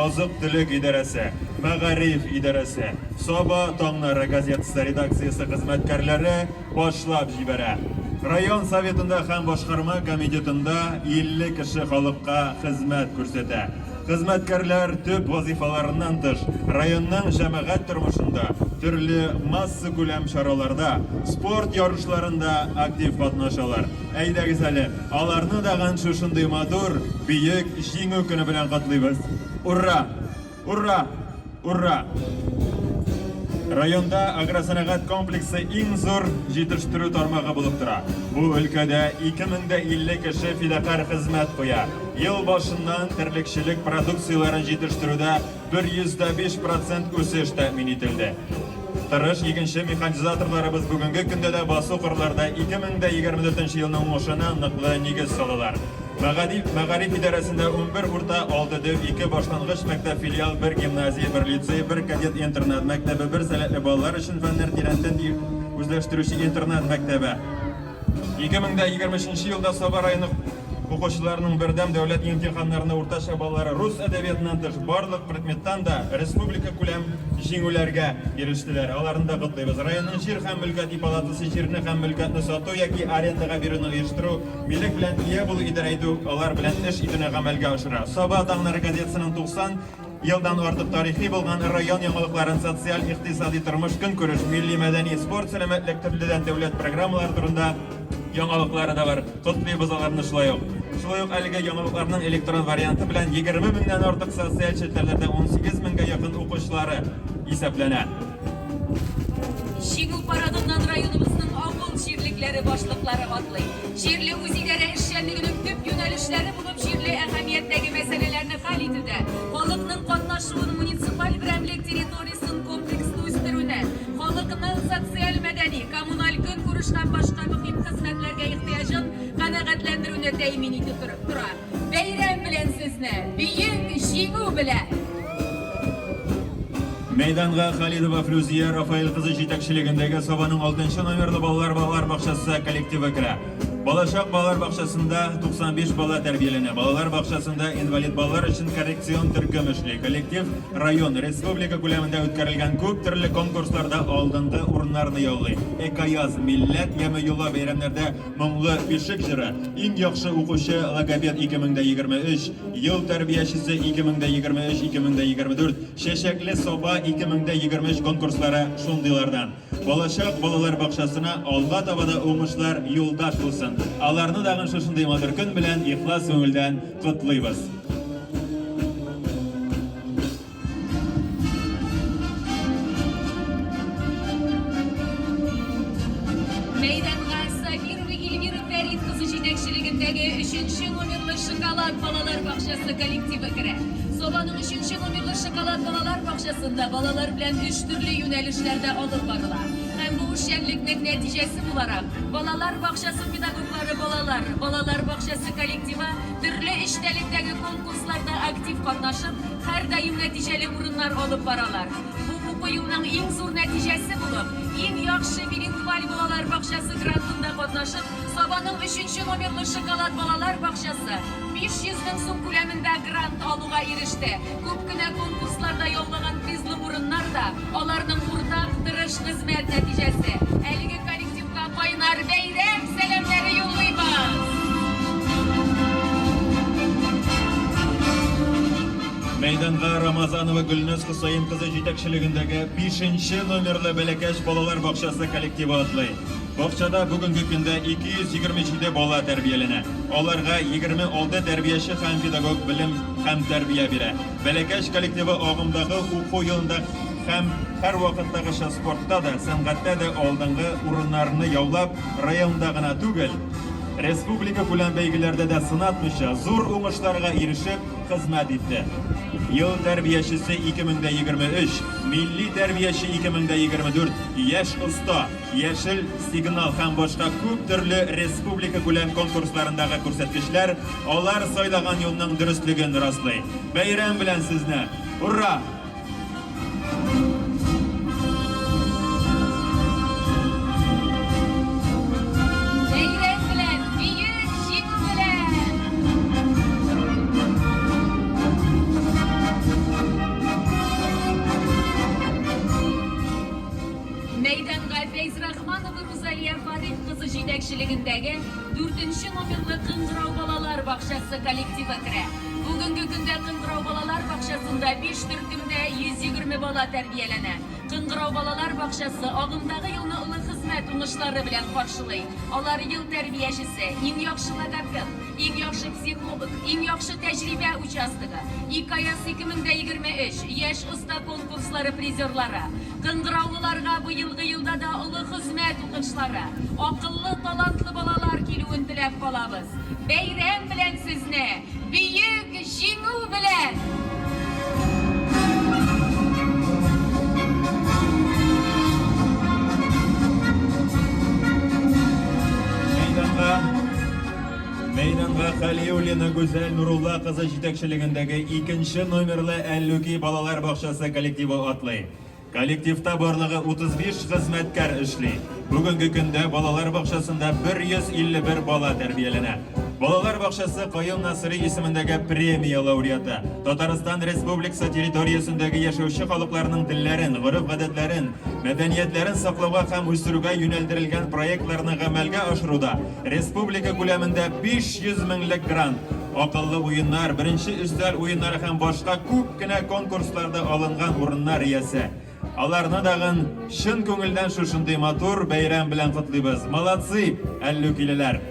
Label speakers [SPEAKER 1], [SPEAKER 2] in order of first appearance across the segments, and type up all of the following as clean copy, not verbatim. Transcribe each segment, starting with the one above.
[SPEAKER 1] азык-төлек идарәсе, мәгариф идарәсе, Саба таңнары газетасы редакциясе хезмәткәрләре башлап җибәрә. Район Советында һәм башкарма комитетында 50 кеше халыкка хезмәт күрсәтә. Хезмәткәрләр төп вазыйфаларыннан тыш, районның җәмәгать тормышында, төрле массакүләм чараларда, спорт ярышларында актив катнашалар. Әйдәгез әле, аларны тагын шушындый матур, бөек Җиңү көне белән котлыйбыз! Ура! Ура! Ура! Районда агросәнәгать комплексы иң зур җитештерү тармагы булып тора. Бу өлкәдә 2050 кеше фидакарь хезмәт куя. Ел башыннан терлекчелек продукцияләрен җитештерүдә 105 процент үсеш тәэмин ителде. Тырыш игенче механизаторларыбыз бүгенге көндә дә басу-кырларда 2024 елның уңышына ныклы нигез салалар. Мәгариф, мәгариф идарәсендә 11 урта, 6 төп, 2 башлангыч мәктәп, филиал, 1 гимназия, 1 лицей, 1 кадет интернат мәктәбе, 1 сәләтле балалар өчен фәннәр тирәнтен үзләштерүче интернат мәктәбе. 2023 елда Саба районы укучыларының бердәм дәүләт имтиханнарында уртача баллары рус әдәбиятыннан тыш барлык предметтан да республика күләм җиңүләргә ирештеләр. Аларны да котлыйбыз. Районның җир һәм мөлкәти палатасы җирне һәм мөлкәтне сату яки арендага бирүне оештыру, милек белән ия булу идарә итү, алар белән эш итүне гамәлгә ашыра. Саба таңнары газетасының 90 елдан артык тарихи булган район яңалыкларын, социаль, икътисади тормыш, көнкүреш, милли, мәдәни, спорт, сәламәтлек, төрледән дәүләт программалары турында яңалыклары да бар. Котлыйбыз аларны шулай ук. Шулай ук әлеге яңалыкларның электрон варианты белән 20 меңнән артык социаль челтәрләрдә 18 меңгә якын укучылары исәпләнә.
[SPEAKER 2] Җиңү парадыннан районыбызның авыл җирлекләре башлыклары атлый. Җирле үзидарә эшчәнлегенең төп юнәлешләре булып җирле әһәмияттәге мәсьәләләрне хәл итүдә, халыкның катнашуын муниципаль берәмлек территориясен комплекслы үстерүне, халыкның социаль-мәдәни, коммуналь-көнкүреш һәм башка мөһим хезмәтләргә ихтыяҗын канәгатьләндерүне тәэмин итү тора. Бәйрәм белән сезне, Бөек Җиңү белән!
[SPEAKER 1] Мәйданга Халидова Флюзия Рафаэль кызы җитәкчелегендәге Сабаның 6 нчы номерлы балалар балалар бакчасы коллективы керә. Балачак балалар бакчасында 95 бала тәрбияләнә. Балалар бакчасында инвалид балалар өчен коррекцион төркем эшли. Коллектив район, республика күләмендә үткәрелгән күп төрле конкурсларда алдынгы урыннарны яулый. Экояз, Милләт яме йола бәйрәмнәрдә моңлы бишек җыры, Иң яхшы укучы логопед 2023, Ел тәрбиячесе 2023-2024, Чәчәкле Саба 2023 конкурслары шундыйлардан. Балачак балалар бакчасына алга таба да уңышлар юлдаш булсын. Аларны тагын шушындый матур көн белән ихлас күңелдән котлыйбыз.
[SPEAKER 2] Мәйданга Сабирова Эльвира Фәрит кызы җитәкчелегендәге өченче номерлы Шоколад балалар бакчасы коллективы керә. Сабаның өченче номерлы Шоколад балалар бакчасында балалар белән эш төрле юнәлешләрдә алып барыла. Һәм бу эшчәнлекнең нәтиҗәсе буларак, балалар бакчасы педагоглары балалар, балалар бакчасы коллективы төрле эчтәлектәге конкурсларда актив катнашып, һәрдаим нәтиҗәле урыннар алып баралар. Бу уку елының иң зур нәтиҗәсе булып, Иң яхшы билингваль балалар бакчасы грантында катнашып, Сабаның өченче номерлы Шоколад балалар бакчасы 500 мең сум күләмендә грант алуга иреште. Күп кенә конкурсларда яулаган призлы урыннар да, аларның уртак, тырыш хезмәт нәтиҗәсе. Әлеге коллективка кайнар бәйрәм сәламнәре юллыйбыз!
[SPEAKER 1] Мәйданга Рамазанова Гөлназ Хөсәен кызы җитәкчелегендәге бишенче номерлы Бәләкәч балалар бакчасы коллективы атлый. Бакчада бүгенге көндә 227 бала тәрбияләнә. Аларга 26 тәрбияче һәм педагог белем һәм тәрбия бирә. Бәләкәч коллективы агымдагы уку елында һәм һәрвакыттагыча спортта да, сәнгатьтә дә алдынгы урыннарны яулап, районда гына түгел, республикакүләм бәйгеләрдә дә сынатмыйча, зур уңышларга ирешеп хезмәт итте. Ел тәрбиячесе 2023, Милли тәрбияче 2024, Яшь оста, Яшел сигнал һәм башка күп төрле республикакүләм конкурсларындагы күрсәткечләр алар сайлаган юлның дөреслеген раслый. Бәйрәм белән сезне! Ура!
[SPEAKER 2] Бәйрәм белән, бөек җиңү белән! бакчасы коллективы керә. Бүгенге көндә Кыңгырау балалар бакчасында биш төркемдә 120 бала тәрбияләнә. Кыңгырау балалар бакчасы агымдагы елны олы хезмәт уңышлары белән каршылый. Алар Ел тәрбиячесе, Иң яхшы логопед, Иң яхшы психолог, Иң яхшы тәҗрибә участогы, ИКС 2023, Яшь оста конкурслары призерлары. Кыңгыраулыларга быелгы елда да олы хезмәт укычлары, акыллы, талантлы балалар килүен теләп калабыз. Бәйрәм белән сезне! Бөек Җиңү белән!
[SPEAKER 1] Мәйданга Мәйданга Хәлиуллина Гүзәл Нурулла кызы җитәкчелегендәге икенче номерлы Әллүки балалар бакчасы коллективы атлый. Коллективта барлыгы 35 хезмәткәр эшли. Бүгенге көндә балалар бакчасында 151 бала тәрбияләнә. Балалар бакчасы Каюм Насыйри исемендәге премия лауреаты. Татарстан Республикасы территориясендәге яшәүче халыкларның телләрен, гореф-гадәтләрен, мәдәниятләрен саклауга һәм үстерүгә юнәлдерелгән проектларны гамәлгә ашыруда республика күләмендә 500 меңлек грант, акыллы уеннар, беренче өстәл уеннары һәм башка күп кенә конкурсларда алынган урыннар иясе. Аларны дагын чын күңелдән шушындый матур бәйрәм белән котлыйбыз. Молодцы, әллүкилеләр!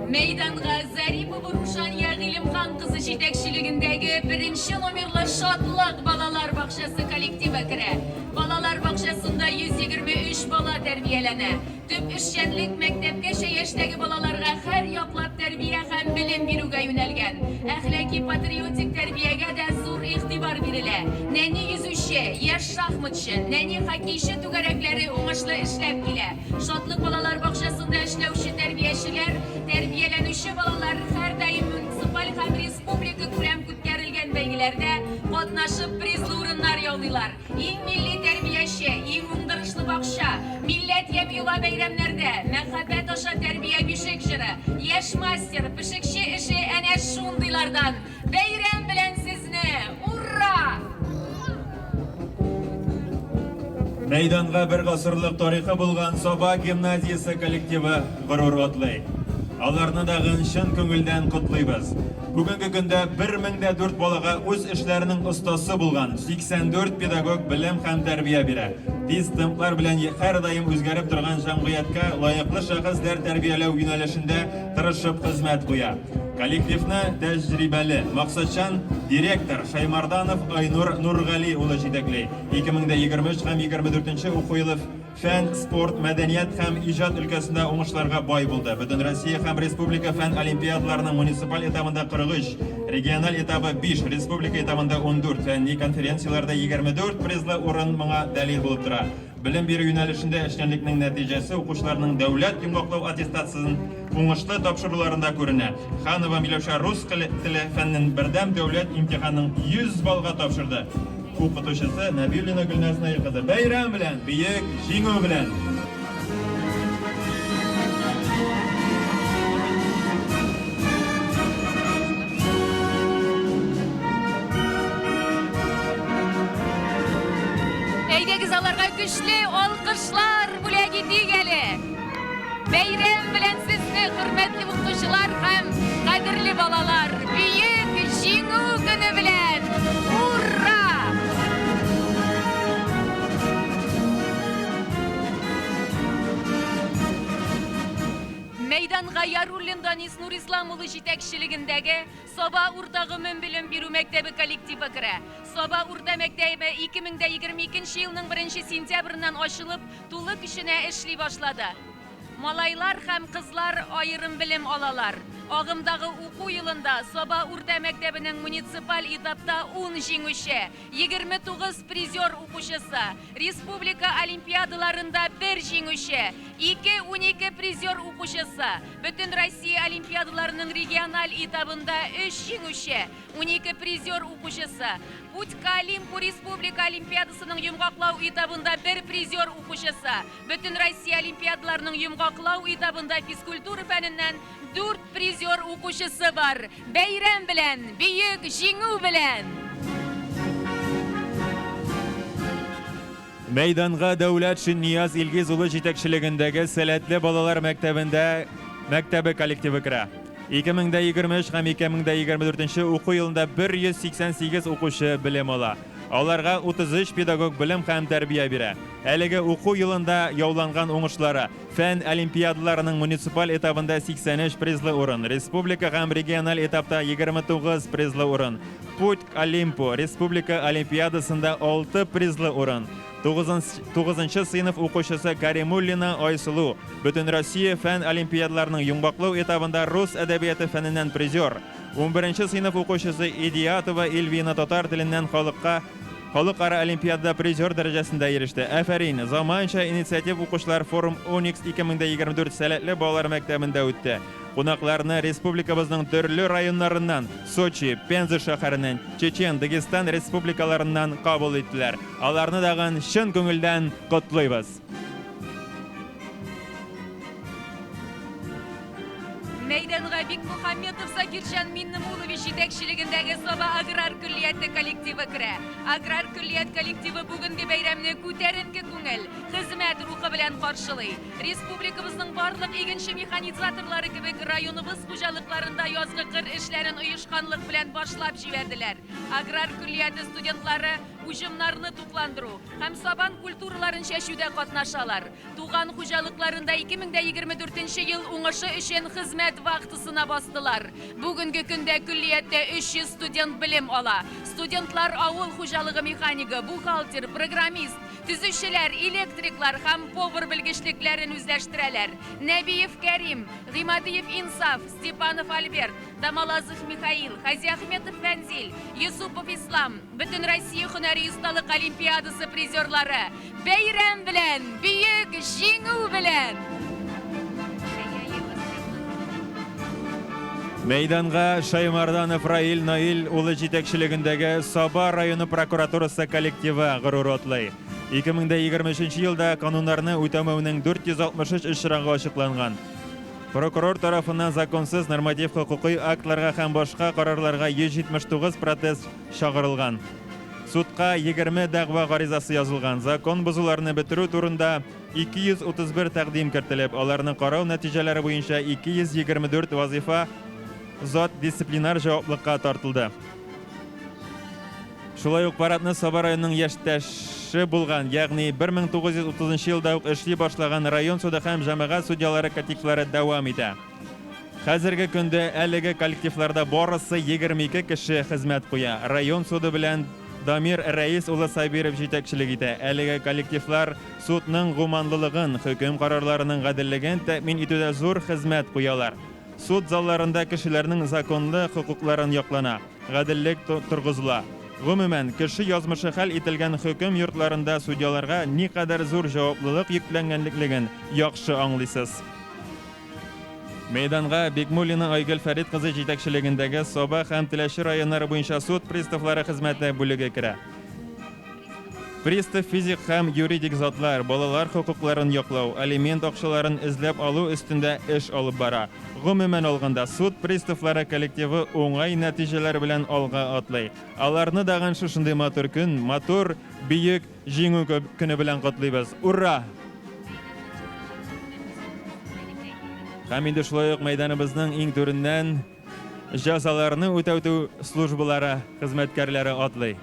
[SPEAKER 2] Мәйданга Зарипова Рушания Гыйлемхан кызы җитәкчелегендәге беренче номерлы Шатлык балалар бакчасы коллективы керә. Балалар бакчасында 123 бала тәрбияләнә. Төп эшчәнлек мәктәпкәчә яшьтәге балаларга һәр яклап тәрбия һәм белем бирүгә юнәлгән. Әхлаки патриотик тәрбиягә дә зур игътибар бирелә. Нәни йөзүче, яшь шахматчы, нәни хоккейчы түгәрәкләре уңышлы эшләп килә. Шатлык балалар бакчасында эшләүче тәрбиячеләр, тәрбияләнүче балалар һәрдаим муниципаль һәм республика күләм үткәрелгән бәйгеләрдә катнашып призлы урыннар яулыйлар. Иң милли тәрбияче, иң уңдырышлы бакча, милләт һәм йола бәйрәмнәрдә, мәхәббәт аша тәрбия бишек җыры, яшь мастер, пешекче эше әнә шундыйлардан. Бәйрәм белән сезне! Ура!
[SPEAKER 1] Мәйданга бер гасырлык тарихы булган Саба гимназиясе коллективы горур атлый. Аларны дагын чын күңелдән котлыйбыз. Бүгенге көндә 1004 балага үз эшләренең остасы булган 84 педагог белем һәм тәрбия бирә. Тиз темплар белән һәрдаим үзгәреп торган җәмгыятькә лаеклы шәхесләр тәрбияләү юнәлешендә тырышып хезмәт куя. Коллективны тәҗрибәле, максатчан директор Шаймарданов Айнур Нургали улы җитәкли. 2023 һәм 24 уку елы фән, спорт, мәдәният һәм иҗат өлкәсендә уңышларга бай булды. Бөтенроссия һәм республика фән олимпиадаларының муниципаль этабында 43, региональ этабы 5, республика этабында 14, фәнни конференцияләрдә 24 призлы урын моңа дәлил булып тора. Белем бирү юнәлешендә эшчәнлекнең нәтиҗәсе укучыларның дәүләт йомгаклау аттестациясен уңышлы тапшыруларында күренә. Ханова Миләүшә рус теле фәненнән бердәм дәүләт имтиханын 100 баллга тапшырды. Укытучысы Нәбиуллина Гөлназ Наил кызы. Бәйрәм белән, бөек җиңү белән!
[SPEAKER 2] Әйдәгез аларга көчле алкышлар бүләк итик әле. Бәйрәм белән сезне, хөрмәтле укытучылар һәм кадерле балалар! Бөек Җиңү көне белән! Ура! Мәйданга Яруллин Данис Нурислам улы җитәкчелегендәге Саба урта гомумбелем бирү мәктәбе коллективы керә. Саба урта мәктәбе 2022 елның 1 сентябреннән ачылып, тулы көченә эшли башлады. Малайлар һәм кызлар аерым белем алалар. Агымдагы уку елында Саба урта мәктәбенең муниципаль этапта 10 җиңүче, 29 призер укучысы, республика олимпиадаларында бер җиңүче, ике 12 призер укучысы, Бөтенроссия олимпиадаларының региональ этабында өч җиңүче, 12 призер укучысы, Путь к Олимпу республика олимпиадасының йомгаклау этабында бер призер укучысы, Бөтенроссия олимпиадаларының йомгаклау этабында физкультура фәненнән дүрт призер укучысы бар. Бәйрәм белән, бөек җиңү белән!
[SPEAKER 1] Мәйданга Дәүләтшин Нияз Илгиз улы җитәкчелегендәге Сәләтле балалар мәктәбендә мәктәбе коллективы керә. 2023 һәм 2024 уку елында 188 укучы белем ала. Аларга 33 педагог белем һәм тәрбия бирә. Әлеге уку елында яуланган уңышлары, фән олимпиадаларының муниципаль этабында 83 призлы урын, республика һәм региональ этапта 29 призлы урын, Путь к Олимпу республика олимпиадасында 6 призлы урын, тугызынчы сыйныф укучысы Каримуллина Айсылу, Бөтенроссия фән олимпиадаларының йомгаклау этабында рус әдәбияты фәненнән призер, унберенче сыйныф укучысы Идиатова Эльвина татар теленнән халыкка Халыкара олимпиадада призер дәрәҗәсендә иреште. Афәрин! Заманча инициатив укучылар форум Уникс 2024 сәләтле балалар мәктәбендә үтте. Кунакларны республикабызның төрле районнарыннан, Сочи, Пенза шәһәреннән, Чечен, Дагестан республикаларыннан кабул иттеләр. Аларны тагын чын күңелдән котлыйбыз!
[SPEAKER 2] Мәйданга Бикмухаметов Закирҗан Миннемулович җитәкчелегендәге Саба аграр көллияте коллективы керә. Аграр көллият коллективы бүгенге бәйрәмне күтәренке күңел, хезмәт рухы белән каршылый. Республикабызның барлык игенче-механизаторлары кебек районыбыз хуҗалыкларында язгы кыр эшләрен оешканлык белән башлап җибәрделәр. Аграр көллияте студентлары уҗымнарны тукландыру һәм сабан культураларын чәчүдә катнашалар. Туган хуҗалыкларында 2024 нче ел уңышы өчен хезмәт вахтасына бастылар. Бүгенге көндә көллияттә 300 студент белем ала. Студентлар авыл хуҗалыгы механигы, бухгалтер, программист, төзүчеләр, электриклар һәм повар белгечлекләрен үзләштерәләр. Нәбиев Кәрим, Гыймадиев Инсаф, Степанов Альберт, Дамалазов Михаил, Хазиахметов Фәнзил, Йосыпов Ислам, Бөтенроссия һөнәри осталык олимпиадасы призерлары. Бәйрәм белән, бөек җиңү белән!
[SPEAKER 1] Мәйданга Шаймарданов Раил Наил улы җитәкчелегендәге Саба районы прокуратурасы коллективы горур атлый. 2023 елда кануннарны үтәмәүнең 463 очрагы ачыкланган. Прокурор тарафыннан законсыз норматив хокукый актларга һәм башка карарларга 179 протест чагырылган. Судка 20 дәгъва гаризасы язылган. Закон бозуларны бетерү турында 231 тәкъдим кертелеп, аларны карау нәтиҗәләре буенча 224 вазыйфа зат дисциплинар җаваплыкка тартылды. Шулай ук парадны Саба районының яшьтәше булган, ягъни 1930 елда ук эшли башлаган район суды һәм җәмәгать судьялары коллективлары дәвам итә. Хәзерге көндә әлеге коллективларда барысы 22 кеше хезмәт куя. Район суды белән Дамир Рәис улы Сабиров җитәкчелек итә. Әлеге коллективлар судның гуманлылыгын, хөкем карарларының гаделлеген тәэмин итүдә зур хезмәт куялар. Суд залларында кешеләрнең законлы хокукларын яклана, гаделлек торгызыла. Гомумән, кеше язмышы хәл ителгән хөкем йортларында судьяларга никадәр зур җаваплылык йөкләнгәнлеклеген яхшы аңлыйсыз. Мәйданга Бикмуллина Айгөл Фәрит кызы җитәкчелегендәге Саба һәм Теләче районнары буенча суд приставлары хезмәте бүлеге керә. Пристав физик һәм юридик затлар, балалар хокукларын яклау, алимент акчаларын эзләп алу өстендә эш алып бара. Гомумән алганда, суд приставлары коллективы уңай нәтиҗәләр белән алга атлый. Аларны дагын шушындый матур көн, матур, бөек Җиңү көне белән котлыйбыз. Ура! Һәм инде шулай ук мәйданыбызның иң түреннән җәзаларны үтәүтү службалары хезмәткәрләре атлый.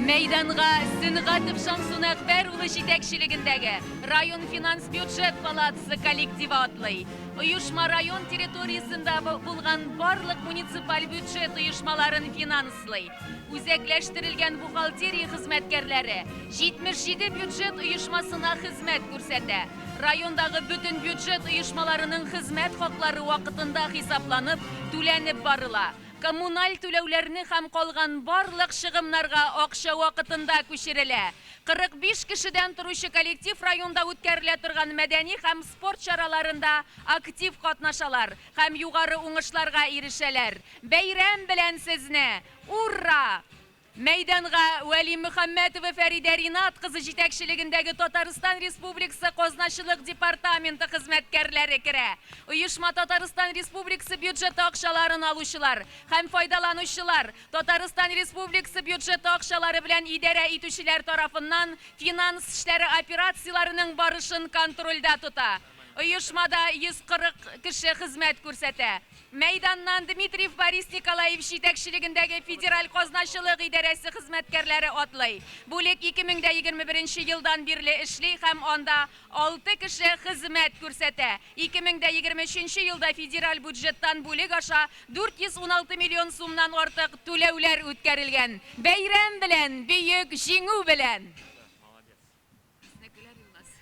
[SPEAKER 2] Мәйданга Сөнгатов Шамсун Әкбәр улы җитәкчелегендәге район финанс-бюджет палатасы коллективы атлый. Оешма район территориясендә булган барлык муниципаль бюджет оешмаларын финанслый. Үзәкләштерелгән бухгалтерия хезмәткәрләре 77 бюджет оешмасына хезмәт күрсәтә. Райондагы бөтен бюджет оешмаларының хезмәт хаклары вакытында хисапланып, түләнеп барыла. Коммуналь түләүләрне һәм калган барлык чыгымнарга акча вакытында күчерелә. 45 кешедән торучы коллектив районда үткәрелә торган мәдәни һәм спорт чараларында актив катнашалар һәм югары уңышларга ирешәләр. Бәйрәм белән сезне! Ура! Мәйданга Вәлимөхәммәтова Фәридә Ринат кызы җитәкчелегендәге Татарстан Республикасы Казначылык департаменты хезмәткәрләре керә. Оешма Татарстан Республикасы бюджеты акчаларын алучылар һәм файдаланучылар, Татарстан Республикасы бюджеты акчалары белән идарә итүчеләр тарафыннан финанс эшләре операцияләренең барышын контрольдә тота. Оешмада 140 кеше хезмәт күрсәтә. Мәйданнан Дмитриев Борис Николаевич җитәкчелегендәге Федераль казначылык идарәсе хезмәткәрләре атлый. Бүлек 2021 елдан бирле эшли һәм анда алты кеше хезмәт күрсәтә. 2023 елда федераль бюджеттан бүлек аша 416 миллион сумнан артык түләүләр үткәрелгән. Бәйрәм белән, Бөек Җиңү белән! Безнекеләр, Илназ.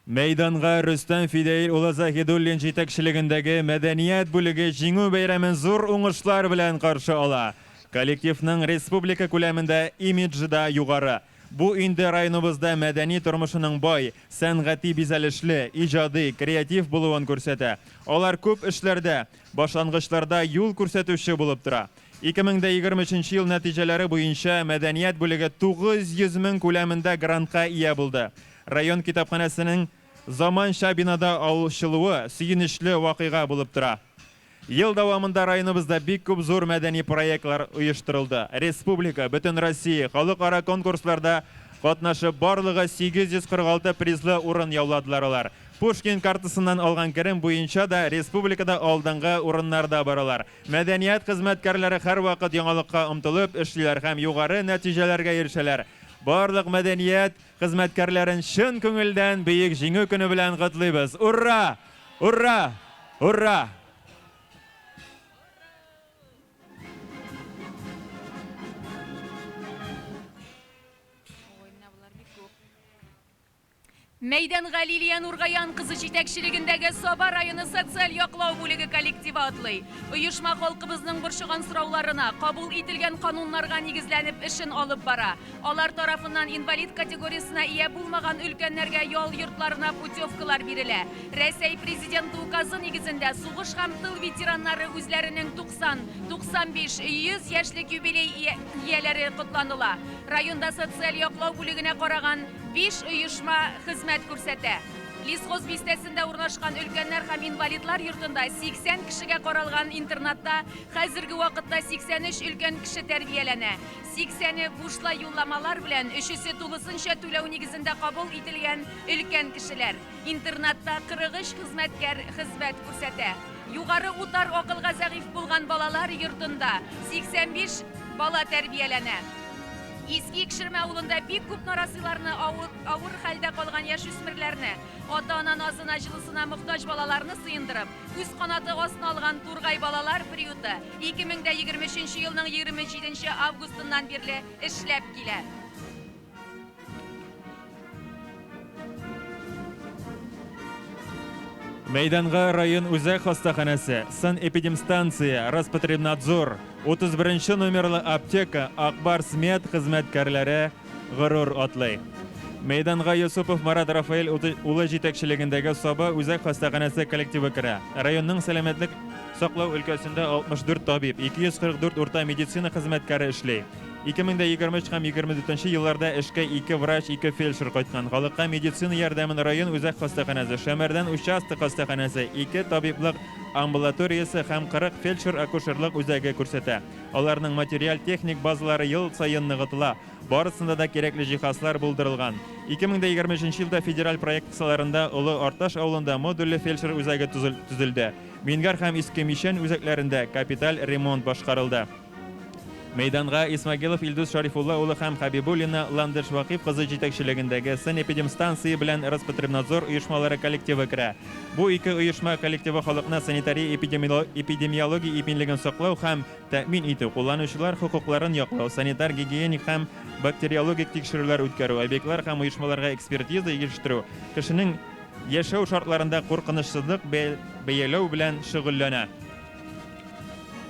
[SPEAKER 1] Мәйданга Рөстәм Фидәил улы Заһидуллин җитәкчелегендәге мәдәният бүлеге Җиңү бәйрәмен зур уңышлар белән каршы ала. Коллективның республика күләмендә имиджы да югары. Бу инде районыбызда мәдәни тормышының бай, сәнгати бизәлешле, иҗади, креатив булуын күрсәтә. Алар күп эшләрдә, башлангычларда юл күрсәтүче булып тора. 2023 нче ел нәтиҗәләре буенча мәдәният бүлеге 900 мең күләмендә грантка ия булды. Район китапханәсенең заманча бинада ачылуы сөенечле вакыйга булып тора. Ел дәвамында районыбызда бик күп зур мәдәни проектлар оештырылды. Республика, Бөтенроссия, халыкара конкурсларда катнашып, барлыгы 846 призлы урын яуладылар алар. Пушкин картасыннан алган керем буенча да республикада алдынгы урыннарда баралар. Мәдәният хезмәткәрләре һәрвакыт яңалыкка омтылып эшлиләр һәм югары нәтиҗәләргә ирешәләр. Барлык мәдәният хезмәткәрләрен чын күңелдән Бөек Җиңү көне белән котлыйбыз! Ура! Ура! Ура!
[SPEAKER 2] Ой, менә болар бик күп. Мәйданга Лилия Нургаян кызы җитәкчелегендәге Саба районы социаль яклау бүлеге коллективы атлый. Оешма халкыбызның борчыган сорауларына, кабул ителгән кануннарга нигезләнеп эшен алып бара. Алар тарафыннан инвалид категориясенә ия булмаган өлкәннәргә ял йортларына путевкалар бирелә. Рәсәй Президенты указы нигезендә сугыш һәм тыл ветераннары үзләренең 90, 95, 100 яшьлек юбилей ияләре котланыла. Районда социаль яклау бүлегенә караган Биш оешма хезмәт күрсәтә. Лесхоз бистәсендә урнашкан өлкәннәр һәм инвалидлар йортында 80 кешегә каралган интернатта хәзерге вакытта 83 өлкән кеше тәрбияләнә. 80-е бушлай юлламалар белән, өчесе тулысынча түләү нигезендә кабул ителгән өлкән кешеләр. Интернатта 43 хезмәткәр хезмәт күрсәтә. Югары Утар акылга зәгыйфь булган балалар йортында 85 бала тәрбияләнә. Иске Икшермә авылында бик күп нарасыйларны, авыр, авыр хәлдә калган яшүсмерләрне, ата-ана назына, җылысына мохтаҗ балаларны сыендырып, үз канаты астына алган Тургай балалар приюты 2023 елның 27 августыннан бирле эшләп килә.
[SPEAKER 1] Мәйданга район үзәк хастаханәсе, санэпидемстанция, Роспотребнадзор, 31 нче номерлы аптека, Ак Барс Мед хезмәткәрләре горур атлый. Мәйданга Йосыпов Марат Рафаэль улы җитәкчелегендәге Саба үзәк хастаханәсе коллективы керә. Районның сәламәтлек саклау өлкәсендә 64 табиб, 244 урта медицина хезмәткәре эшли. 2023 һәм 24 елларда эшкә ике врач, ике фельдшер кайткан. Халыкка медицина ярдәмен район үзәк хастаханәсе, Шәмәрдән участок хастаханәсе, ике табиблык амбулаториясе һәм 40 фельдшер-акушерлык үзәге күрсәтә. Аларның материаль-техник базалары ел саен ныгытыла, барысында да кирәкле җиһазлар булдырылган. 2023 елда федераль проект кысаларында Олы Арташ авылында модульле фельдшер үзәге төзелде. Мингар һәм Иске Мичән үзәкләрендә капиталь ремонт башкарылды. Мәйданга Исмагилов Илдус Шарифулла улы һәм Хәбибуллина Ландыш Вакыйф кызы җитәкчелегендәге санэпидемстанция белән Роспотребнадзор оешмалары коллективы керә. Бу ике оешма коллективы халыкны санитария-эпидемиология иминлеген саклау һәм тәэмин итү, кулланучылар хокукларын яклау, санитар-гигиеник һәм бактериологик тикшерүләр үткәрү, объектлар һәм оешмаларга экспертиза ирештерү, кешенең яшәү шартларында куркынычсызлык бәяләү белән шөгыльләнә.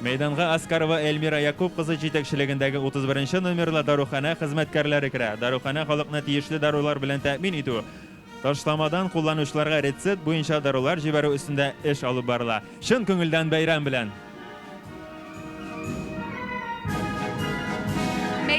[SPEAKER 1] Мәйданга Аскарова Эльмира Якуб кызы җитәкчелегендәге 31 нче номерлы даруханә хезмәткәрләре керә. Даруханә халыкны тиешле дарулар белән тәэмин итү, ташламадан кулланучыларга рецепт буенча дарулар җибәрү өстендә эш алып барыла. Чын күңелдән бәйрәм белән!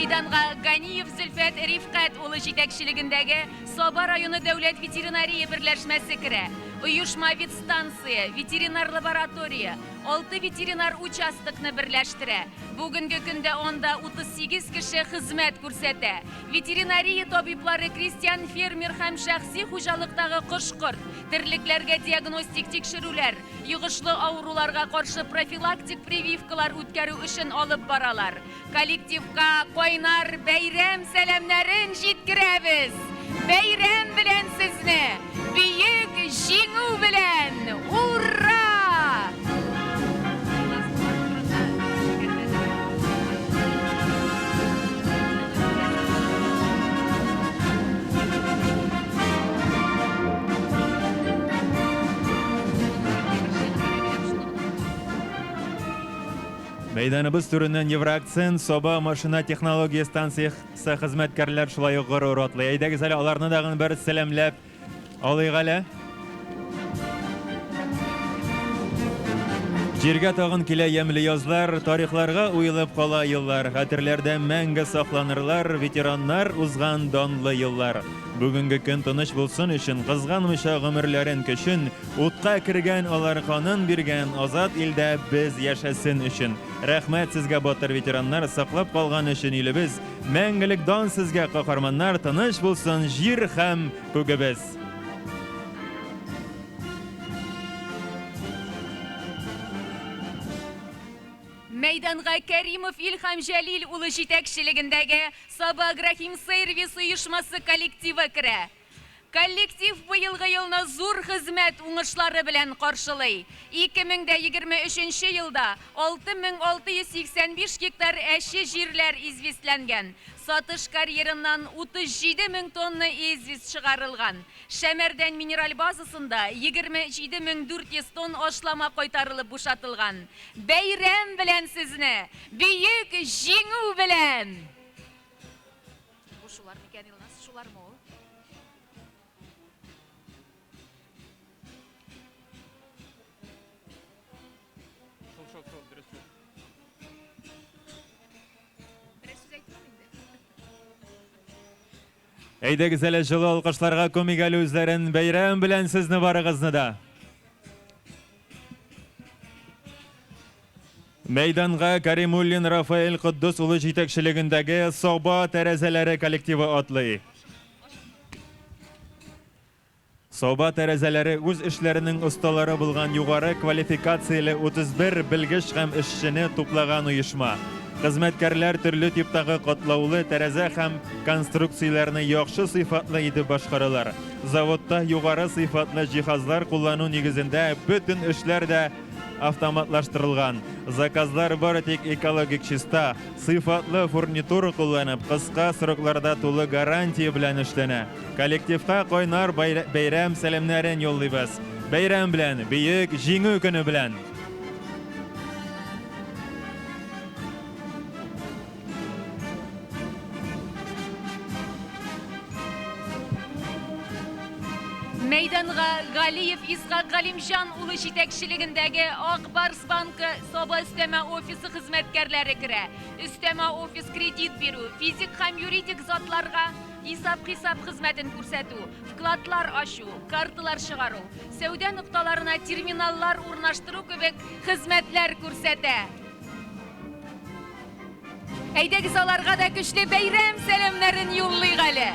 [SPEAKER 2] Мәйданга Ганиев Зөлфәт Рифкать улы җитәкчелегендәге Саба районы дәүләт ветеринария берләшмәсе керә. Оешма ветстанция, ветеринар лаборатория, алты ветеринар участокны берләштерә. Бүгенге көндә анда 38 кеше хезмәт күрсәтә. Ветеринария табиблары крестьян-фермер һәм шәхси хуҗалыктагы кош-корт, терлекләргә диагностик тикшерүләр, йогышлы авыруларга каршы профилактик прививкалар үткәрү эшен алып баралар. Коллективка кайнар бәйрәм сәламнәрен җиткерәбез! Бәйрәм белән сезне! Бөек Җиңү белән! Ура!
[SPEAKER 1] Мәйданыбыз түреннән Евроакцент Саба машина технология станциясе хезмәткәрләр шулай ук горур атлый. Әйдәгез әле аларны тагын бер сәламләп алыйк әле. Җиргә тагын килә ямьле язлар, тарихларга уелып кала еллар, хәтерләрдә мәңге сакланырлар ветераннар узган данлы еллар. Бүгенге көн тыныч булсын өчен, кызганмыйча гомерләрен, көчен, утка кергән алар канын биргән, азат илдә без яшәсен өчен. Рәхмәт сезгә, батыр ветераннар, саклап калган өчен илебез. Мәңгелек дан сезгә, каһарманнар, тыныч булсын җир һәм күгебез.
[SPEAKER 2] Мәйданга Кәримов Илһам Җәлил улы җитәкчелегендәге Саба Агрохимсервис оешмасы коллективы керә. Коллектив быелгы елны зур хезмәт уңышлары белән каршылый. 2023 елда 6685 гектар әче җирләр известьләнгән. Сатыш карьерыннан 37 мең тонна известь чыгарылган. Шәмәрдән минераль базасында 27 400 тонн ашлама кайтарылып бушатылган. Бәйрәм белән сезне! Бөек Җиңү белән! Бу шулар микән, Илназ? Шулармы ул?
[SPEAKER 1] Шул, шул, шул, дөрес сүз.
[SPEAKER 2] Берәр сүз әйтмим инде.
[SPEAKER 1] Әйдәгез әле җылы алкышларга күмик әле үзләрен. Бәйрәм белән сезне барыгызны да. Мәйданга Каримуллин Рафаэль Котдус улы җитәкчелегендәге Саба тәрәзәләре коллективы атлый. Саба тәрәзәләре үз эшләренең осталары булган югары квалификацияле 31 белгеч һәм эшчене туплаган оешма. Хезмәткәрләр төрле типтагы катлаулы тәрәзә һәм конструкцияләрне яхшы сыйфатлы итеп башкаралар. Заводта югары сыйфатлы җиһазлар куллану нигезендә бөтен эшләр дә автоматлаштырылган. Заказлар бары тик экологик чиста, сыйфатлы фурнитура кулланып, кыска срокларда тулы гарантия белән эшләнә. Коллективка кайнар бәйрәм сәламнәрен юллыйбыз. Бәйрәм белән, Бөек Җиңү көне белән!
[SPEAKER 2] Мәйданга Галиев Исхак Галимҗан улы җитәкчелегендәге Ак Барс банкы Саба өстәмә офисы хезмәткәрләре керә. Өстәмә офис кредит бирү, физик һәм юридик затларга исәп-хисап хезмәтен күрсәтү, вкладлар ачу, карталар чыгару, сәүдә нокталарына терминаллар урнаштыру кебек хезмәтләр күрсәтә. Әйдәгез аларга да көчле бәйрәм сәламнәрен юллыйк әле.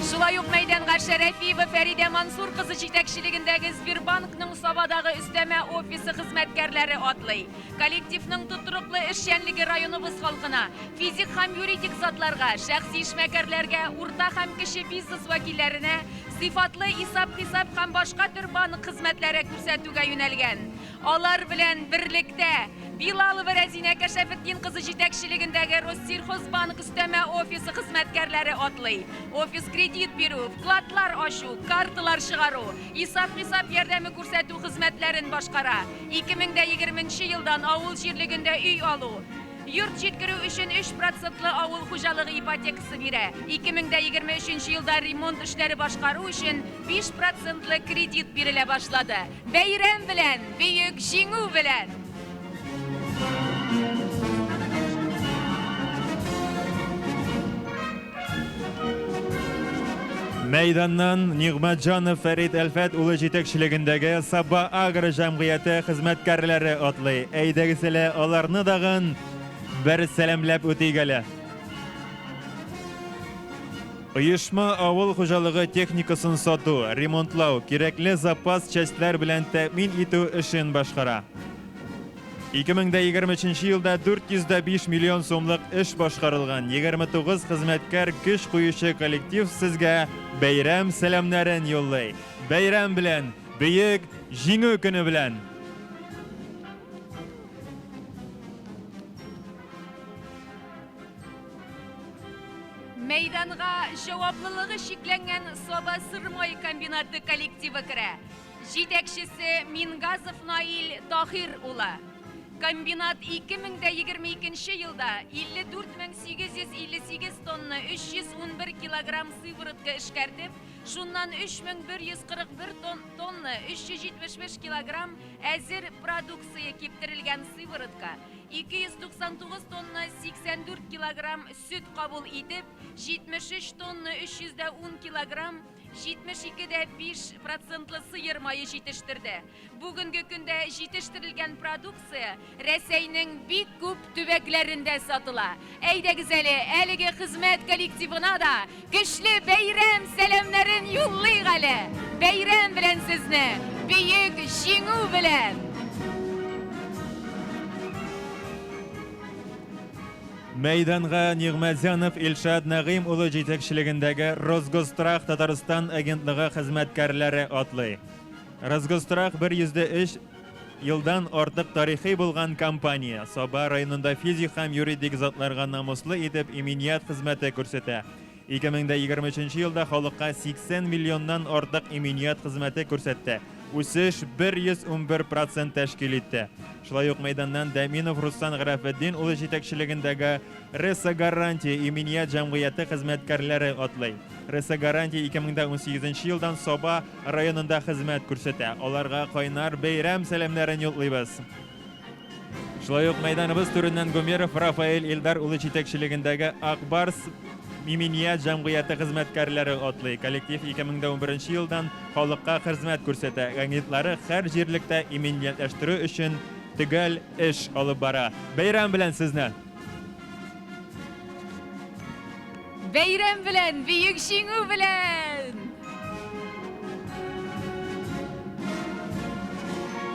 [SPEAKER 2] Шулай ук мәйданга Шәрәфиева Фәридә Мансур кызы җитәкчелегендәге Сбербанкның Сабадагы өстәмә офисы хезмәткәрләре атлый. Коллективның тотрыклы эшчәнлеге районыбыз халкына, физик һәм юридик затларга, шәхси эшмәкәрләргә, урта һәм кече бизнес вәкилләренә сыйфатлы исәп-хисап һәм башка төр банк хезмәтләре күрсәтүгә юнәлгән. Алар белән берлектә Билалова Рәзинә Кәшәфетдин кызы җитәкчелегендәге Россельхозбанк өстәмә офисы хезмәткәрләре атлый. Офис кредит бирү, вкладлар ачу, карталар чыгару, исәп-хисап ярдәме күрсәтү хезмәтләрен башкара. 2020 елдан авыл җирлегендә өй алу, йорт җиткерү өчен 3 процентлы авыл хуҗалыгы ипотекасы бирә. 2023 елда ремонт эшләре башкару өчен 5 процентлы кредит бирелә башлады. Бәйрәм белән, Бөек Җиңү белән!
[SPEAKER 1] Мәйданнан Нигъмәтҗанов Фәрит Әлфәт улы җитәкчелегендәге Саба Агро җәмгыяте хезмәткәрләре атлый. Әйдәгез әле аларны дагын бер сәламләп үтик әле. Оешма авыл хуҗалыгы техникасын сату, ремонтлау, кирәкле запас частьләр белән тәэмин итү эшен башкара. 2023 елда 405 миллион сумлык эш башкарылган, 29 хезмәткәр көч куючы коллектив сезгә бәйрәм сәламнәрен юллый. Бәйрәм белән, Бөек Җиңү көне белән!
[SPEAKER 2] Мәйданга җаваплылыгы чикләнгән Саба сыр-май комбинаты коллективы керә. Җитәкчесе Мингазов Наил Таһир улы. Комбинат 2022 елда 54858 тонна 311 килограмм сыворотка эшкәртеп, шуннан 3141 тонна 375 килограмм әзер продукция киптерелгән сыворотка, 299 тонна 84 килограмм сөт кабул итеп, 73 тонна 310 килограмм 72 дә 5 процентлы сыер мае җитештерде. Бүгенге көндә җитештерелгән продукция Рәсәйнең бик күп төбәкләрендә сатыла. Әйдәгез әле, әлеге хезмәт коллективына да көчле бәйрәм сәламнәрен юллыйк әле! Бәйрәм белән сезне! Бөек Җиңү белән!
[SPEAKER 1] Мәйданга Нигъмәтзянов Илшат Нәгыйм улы җитәкчелегендәге Росгосстрах Татарстан агентлыгы хезмәткәрләре атлый. Росгосстрах 103 елдан артык тарихи булган компания, Саба районында физик һәм юридик затларга намуслы итеп иминият хезмәте күрсәтә. 2023 елда халыкка 80 миллионнан артык иминият хезмәте күрсәтте. Үсеш 111 процент тәшкил итте. Шулай ук мәйданнан Дәминов Руслан Гарәфетдин улы җитәкчелегендәге Реса Гарантия иминият җәмгыяте хезмәткәрләре атлый. Реса Гарантия 2018 елдан Саба районында хезмәт күрсәтә. Аларга кайнар бәйрәм сәламнәрен юллыйбыз. Шулай ук мәйданыбыз түреннән Гумеров Рафаэль Илдар улы җитәкчелегендәге Ак Барс иминият җәмгыяте хезмәткәрләре атлый. Коллектив 2011 елдан халыкка хезмәт күрсәтә. Агентлары һәр җирлектә иминиятләштерү өчен төгәл эш алып бара. Бәйрәм белән сезне!
[SPEAKER 2] Бәйрәм белән, Бөек Җиңү белән!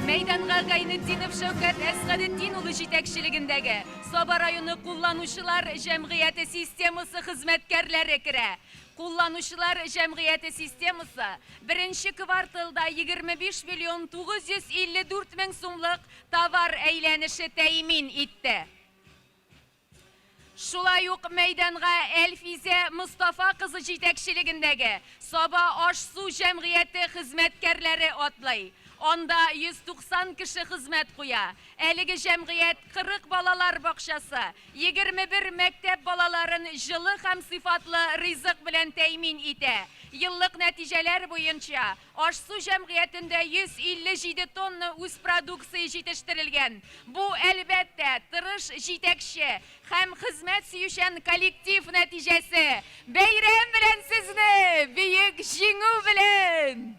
[SPEAKER 2] Мәйданга Гайнетдинов Шәүкәт Әсгадетдин улы җитәкчелегендәге Саба районы кулланучылар җәмгыяте системасы хезмәткәрләре керә. Кулланучылар җәмгыяте системасы беренче кварталда 25 миллион 954 мең сумлык товар әйләнеше тәэмин итте. Шулай ук мәйданга Әлфизә Мостафа кызы җитәкчелегендәге Саба аш-су җәмгыяте хезмәткәрләре атлый. Анда 190 кеше хезмәт куя. Әлеге җәмгыять 40 балалар бакчасы, 21 мәктәп балаларын җылы һәм сыйфатлы ризык белән тәэмин итә. Еллык нәтиҗәләр буенча, Аш-су җәмгыятендә 157 тонна үз продукция җитештерелгән. Бу, әлбәттә, тырыш җитәкче һәм хезмәт сөючән коллектив нәтиҗәсе. Бәйрәм белән сезне, Бөек Җиңү белән!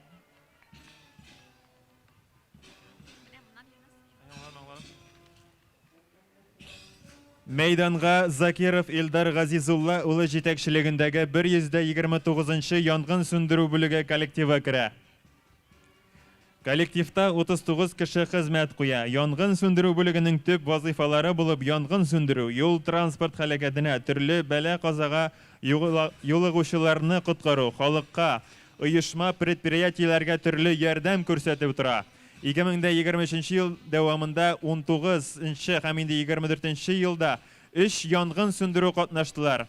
[SPEAKER 1] Мәйданга Закиров Илдар Газизулла улы җитәкчелегендәге 129 нчы янгын сүндерү бүлеге коллективы керә. Коллективта 39 кеше хезмәт куя. Янгын сүндерү бүлегенең төп вазыйфалары булып янгын сүндерү, юл-транспорт һәлакәтенә, төрле бәла-казага юлыгучыларны коткару, халыкка, оешма-предприятиеләргә төрле ярдәм күрсәтү тора. 2023 ел дәвамында 19 нчы һәм инде 24 нче елда өч янгын сүндерү катнаштылар.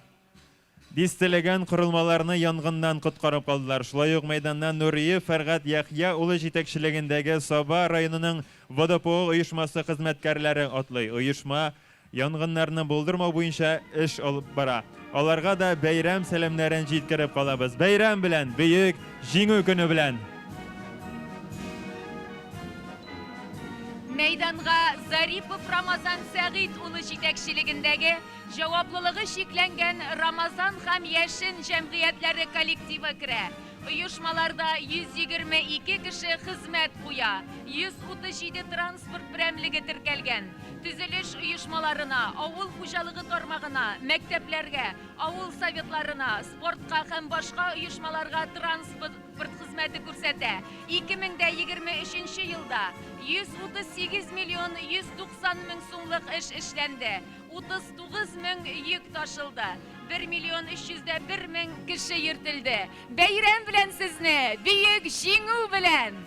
[SPEAKER 1] Дистәләгән корылмаларны янгыннан коткарып калдылар. Шулай ук мәйданнан Нуриев Фәргать Яхъя улы җитәкчелегендәге Саба районының ВДПО оешмасы хезмәткәрләре атлый. Оешма янгыннарны булдырмау буенча эш алып бара. Аларга да бәйрәм сәламнәрен җиткереп калабыз. Бәйрәм белән, Бөек Җиңү көне белән!
[SPEAKER 2] Мәйданга Зарипов Рамазан Сәгыйть улы җитәкчелегендәге җаваплылыгы чикләнгән Рамазан һәм Яшен җәмгыятьләре коллективы керә. Оешмаларда 122 кеше хезмәт куя, 137 транспорт берәмлеге теркәлгән. Төзелеш оешмаларына, авыл хуҗалыгы тармагына, мәктәпләргә, авыл советларына, спортка һәм башка оешмаларга транспорт хезмәте күрсәтә. 2023 нче елда 138 миллион 190 мең сумлык эш эшләнде, 39 мең йөк ташылды, 1 миллион 301 мең кеше йөртелде. Бәйрәм белән сезне, Бөек Җиңү белән!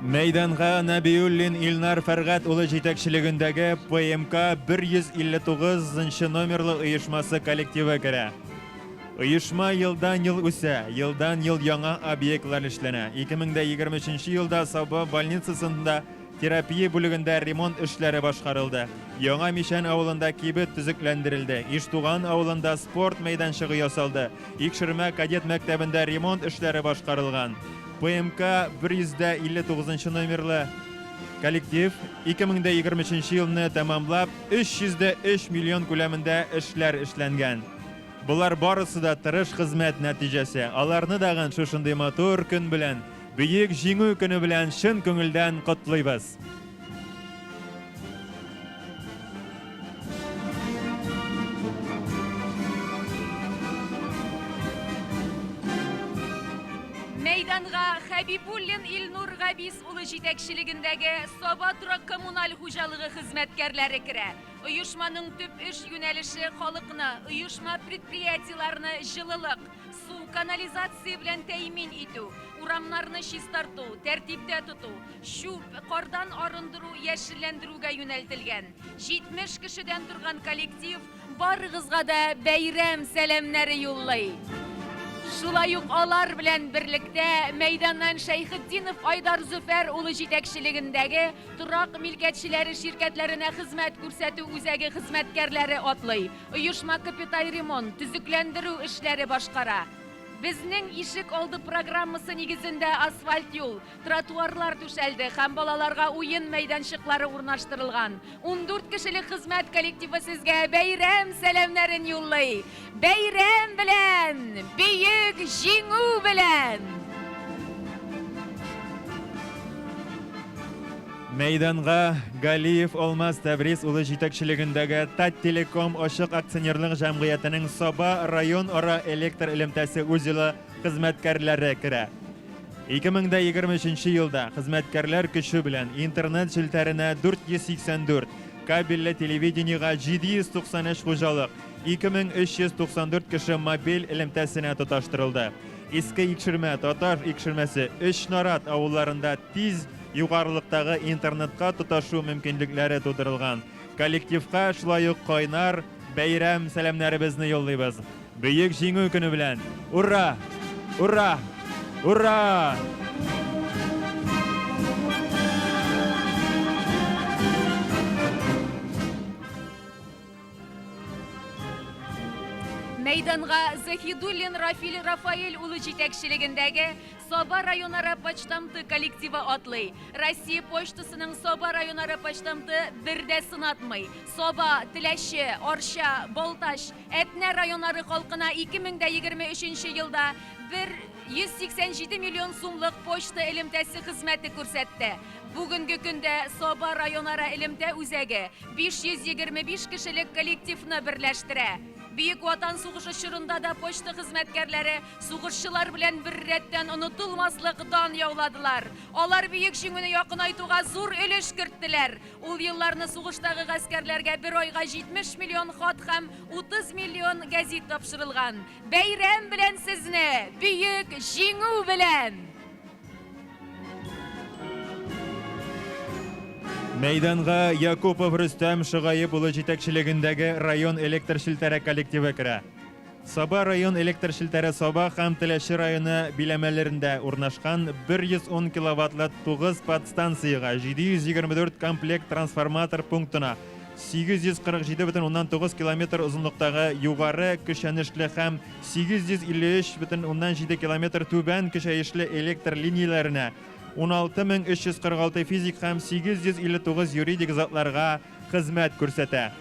[SPEAKER 1] Мәйданга Нәбиуллин Илнар Фәргать улы җитәкчелегендәге ПМК 159 нчы номерлы оешмасы коллективы керә. Оешма елдан-ел үсә, елдан-ел яңа объектлар эшләнә. 2023 елда Саба больницасында терапия бүлегендә ремонт эшләре башкарылды. Яңа Мичән авылында кибет төзекләндерелде. Иштуган авылында спорт мәйданчыгы ясалды. Икшермә кадет мәктәбендә ремонт эшләре башкарылган. ПМК 159 номерлы коллектив 2023 елны тәмамлап, 303 миллион күләмендә эшләр эшләнгән. Болар барысы да тырыш хезмәт нәтиҗәсе. Аларны дагын шушындый матур көн белән, Бөек Җиңү көне белән чын күңелдән котлыйбыз!
[SPEAKER 2] Мәйданга Хәбибуллин Илнур Габис улы җитәкчелегендәге Саба торак-коммуналь хуҗалыгы хезмәткәрләре керә. Оешманың төп эш юнәлеше халыкны, оешма-предприятиеләрне җылылык, су, канализация белән тәэмин итү, урамнарны чистарту, тәртиптә тоту, чүп, кардан арындыру, яшелләндерүгә юнәлтелгән. 70 кешедән торган коллектив барыгызга да бәйрәм сәламнәре юллый. Шулай ук алар белән берлектә мәйданнан Шәйхетдинов Айдар Зөфәр улы җитәкчелегендәге Торак милкәтчеләре ширкәтләренә хезмәт күрсәтү үзәге хезмәткәрләре атлый. Оешма капиталь ремонт, төзекләндерү эшләре башкара. Безнең ишек алды программасы нигезендә асфальт юл, тротуарлар түшәлде һәм балаларга уен мәйданчыклары урнаштырылган. 14 кешелек хезмәт коллективы сезгә бәйрәм сәламнәрен юллый. Бәйрәм белән! Бөек Җиңү белән!
[SPEAKER 1] Мәйданга Галиев Алмаз Тәбрис улы җитәкчелегендәге Таттелеком ачык акционерлык җәмгыятенең Саба район-ара электр элемтәсе узелы хезмәткәрләре керә. 2023 елда хезмәткәрләр көче белән интернет челтәренә 484, кабельле телевидениегә 793 хуҗалык, 2394 кеше мобиль элемтәсенә тоташтырылды. Иске Икшермә, Татар Икшермәсе, Өчнарат авылларында тиз югарылыктагы интернетка тоташу мөмкинлекләре тудырылган. Коллективка шулай ук кайнар бәйрәм сәламнәребезне юллыйбыз. Бөек Җиңү көне белән! Ура! Ура! Ура!
[SPEAKER 2] Мәйданга Заһидуллин Рафил Рафаэль улы җитәкчелегендәге Саба районара почтамты коллективы атлый. Россия почтасының Саба районара почтамты бер дә сынатмый. Саба, Теләче, Арча, Балтач, Әтнә районнары халкына 2023 елда бер 187 миллион сумлык почта элемтәсе хезмәте күрсәтте. Бүгенге көндә Саба районара элемтә үзәге 525 кешелек коллективны берләштерә. Бөек Ватан сугышы чорында да почта хезмәткәрләре сугышчылар белән беррәттән онытылмаслык дан яуладылар. Алар Бөек Җиңүне якынайтуга зур өлеш керттеләр. Ул елларны сугыштагы гаскәрләргә бер айга 70 миллион хат һәм 30 миллион гәзит тапшырылган. Бәйрәм белән сезне, Бөек Җиңү белән!
[SPEAKER 1] Мәйданга Якупов Рөстәм Шыгаеп улы җитәкчелегендәге район электр челтәре коллективы керә. Саба район электр челтәре Саба һәм Теләче районы биләмәләрендә урнашкан 110 киловаттлы 9 подстанциягә, 724 комплект трансформатор пунктына, 847,9 километр озынлыктагы югары көчәнешле һәм 853,7 километр түбән көчәешле электр линияләренә, 16346 физик һәм 859 юридик затларга хезмәт күрсәтә.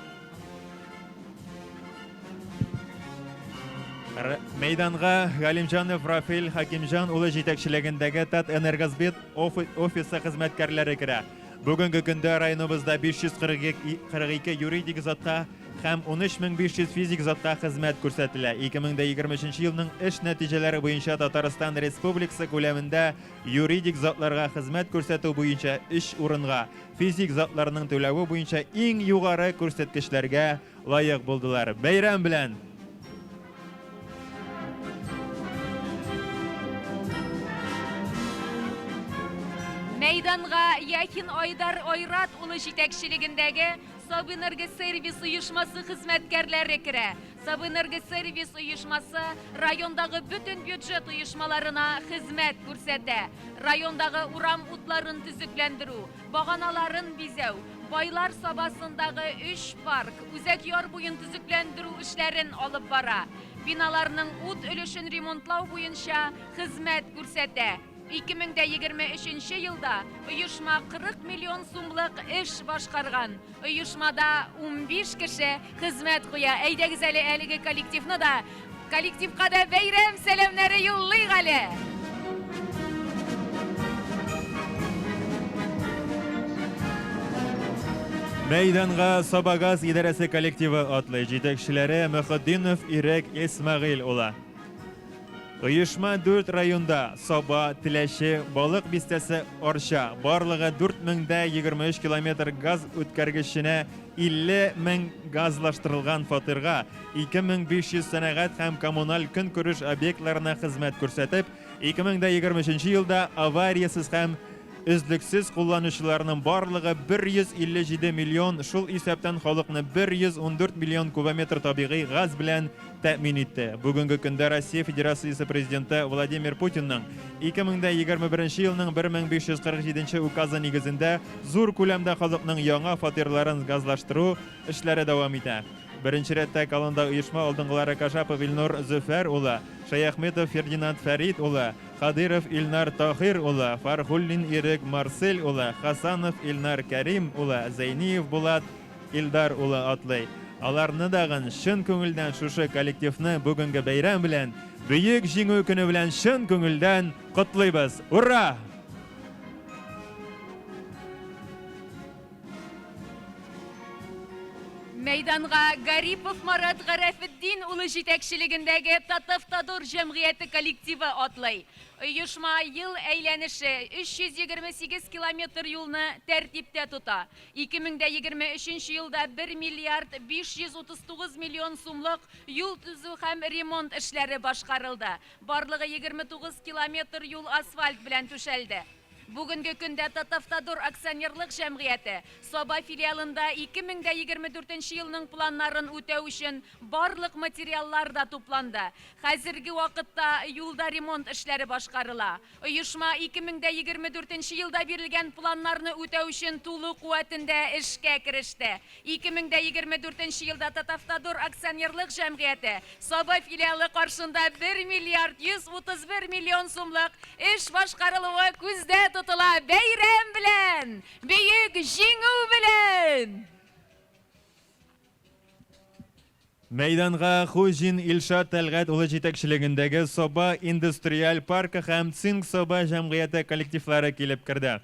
[SPEAKER 1] Мәйданга Галимҗанов Рафил Хакимҗан улы җитәкчелегендәге Татэнергосбыт офисы хезмәткәрләре керә. Бүгенге көндә районыбызда 542 юридик затка һәм 13500 физик затка хезмәт күрсәтелә. 2023 елның эш нәтиҗәләре буенча Татарстан Республикасы күләмендә юридик затларга хезмәт күрсәтү буенча өч урынга, физик затларның түләве буенча иң югары күрсәткечләргә лаек булдылар. Бәйрәм белән!
[SPEAKER 2] Мәйданга Яхин Айдар Айрат улы җитәкчелегендәге Сабэнергосервис оешмасы хезмәткәрләре керә. Сабэнергосервис оешмасы райондагы бөтен бюджет оешмаларына хезмәт күрсәтә. Райондагы урам утларын төзекләндерү, баганаларын бизәү, Байлар Сабасындагы өч парк, үзәк яр буен төзекләндерү эшләрен алып бара. Биналарның ут өлешен ремонтлау буенча хезмәт күрсәтә. 2023 нче елда оешма 40 миллион сумлык эш башкарган. Оешмада 15 кеше хезмәт куя. Әйдәгез әле әлеге коллективны да, коллективка да бәйрәм сәламнәре юллыйк әле.
[SPEAKER 1] Мәйданга Сабагаз идарәсе коллективы атлый. Җитәкчеләре Мөхетдинов Ирек Исмәгыйль улы. Оешма дүрт районда, Саба, Теләче, Балык Бистәсе, Арча, барлыгы 4023 километр газ үткәргеченә 50 мең газлаштырылган фатирга, 2500 сәнәгать һәм коммуналь көнкүреш объектларына хезмәт күрсәтеп, 2023 елда авариясез һәм Өзлексез кулланучыларның барлыгы 157 миллион, шул исәптән халыкны 114 миллион кубометр табигый газ белән тәэмин итте. Бүгенге көндә Россия Федерациясе Президенты Владимир Путинның 2021 елның 1547 нче указы нигезендә зур күләмдә халыкның яңа фатирларын газлаштыру эшләре дәвам итә. Беренче рәттә колонда оешма алдынгылары Кашапов Илнур Зөфәр улы, Шәяхметов Фердинанд Фәрит улы, Кадыйров Илнар Таһир улы, Фархуллин Ирек Марсель улы, Хасанов Илнар Кәрим улы, Зәйниев Булат Илдар улы атлый. Аларны дагын чын күңелдән шушы коллективны бүгенге бәйрәм белән, Бөек Җиңү көне белән чын күңелдән котлыйбыз! Ура!
[SPEAKER 2] Мәйданга Гарипов Марат Гарәфетдин улы җитәкчелегендәге Татавтодор җәмгыяте коллективы атлый. Оешма ел әйләнеше 328 километр юлны тәртиптә тота. 2023 елда 1 миллиард 539 миллион сумлык юл төзү һәм ремонт эшләре башкарылды. Барлыгы 29 километр юл асфальт белән түшәлде. Бүгенге көндә Татавтодор акционерлык җәмгыяте Саба филиалында 2024 нче елның планнарын үтәү өчен барлык материаллар да тупланды. Хәзерге вакытта юлда ремонт эшләре башкарыла. Оешма 2024 нче елда бирелгән планнарны үтәү өчен тулы куәтендә эшкә кереште. 2024 нче елда Татавтодор акционерлык җәмгыяте Саба филиалы каршында 1 миллиард 131 миллион сумлык эш башкарылуы күздә тотыла. Бәйрәм белән! Бөек Җиңү белән!
[SPEAKER 1] Мәйданга Хуҗин Илшат Тәлгать улы җитәкчелегендәге Саба индустриаль паркы һәм Цинк Саба җәмгыяте коллективлары килеп керде.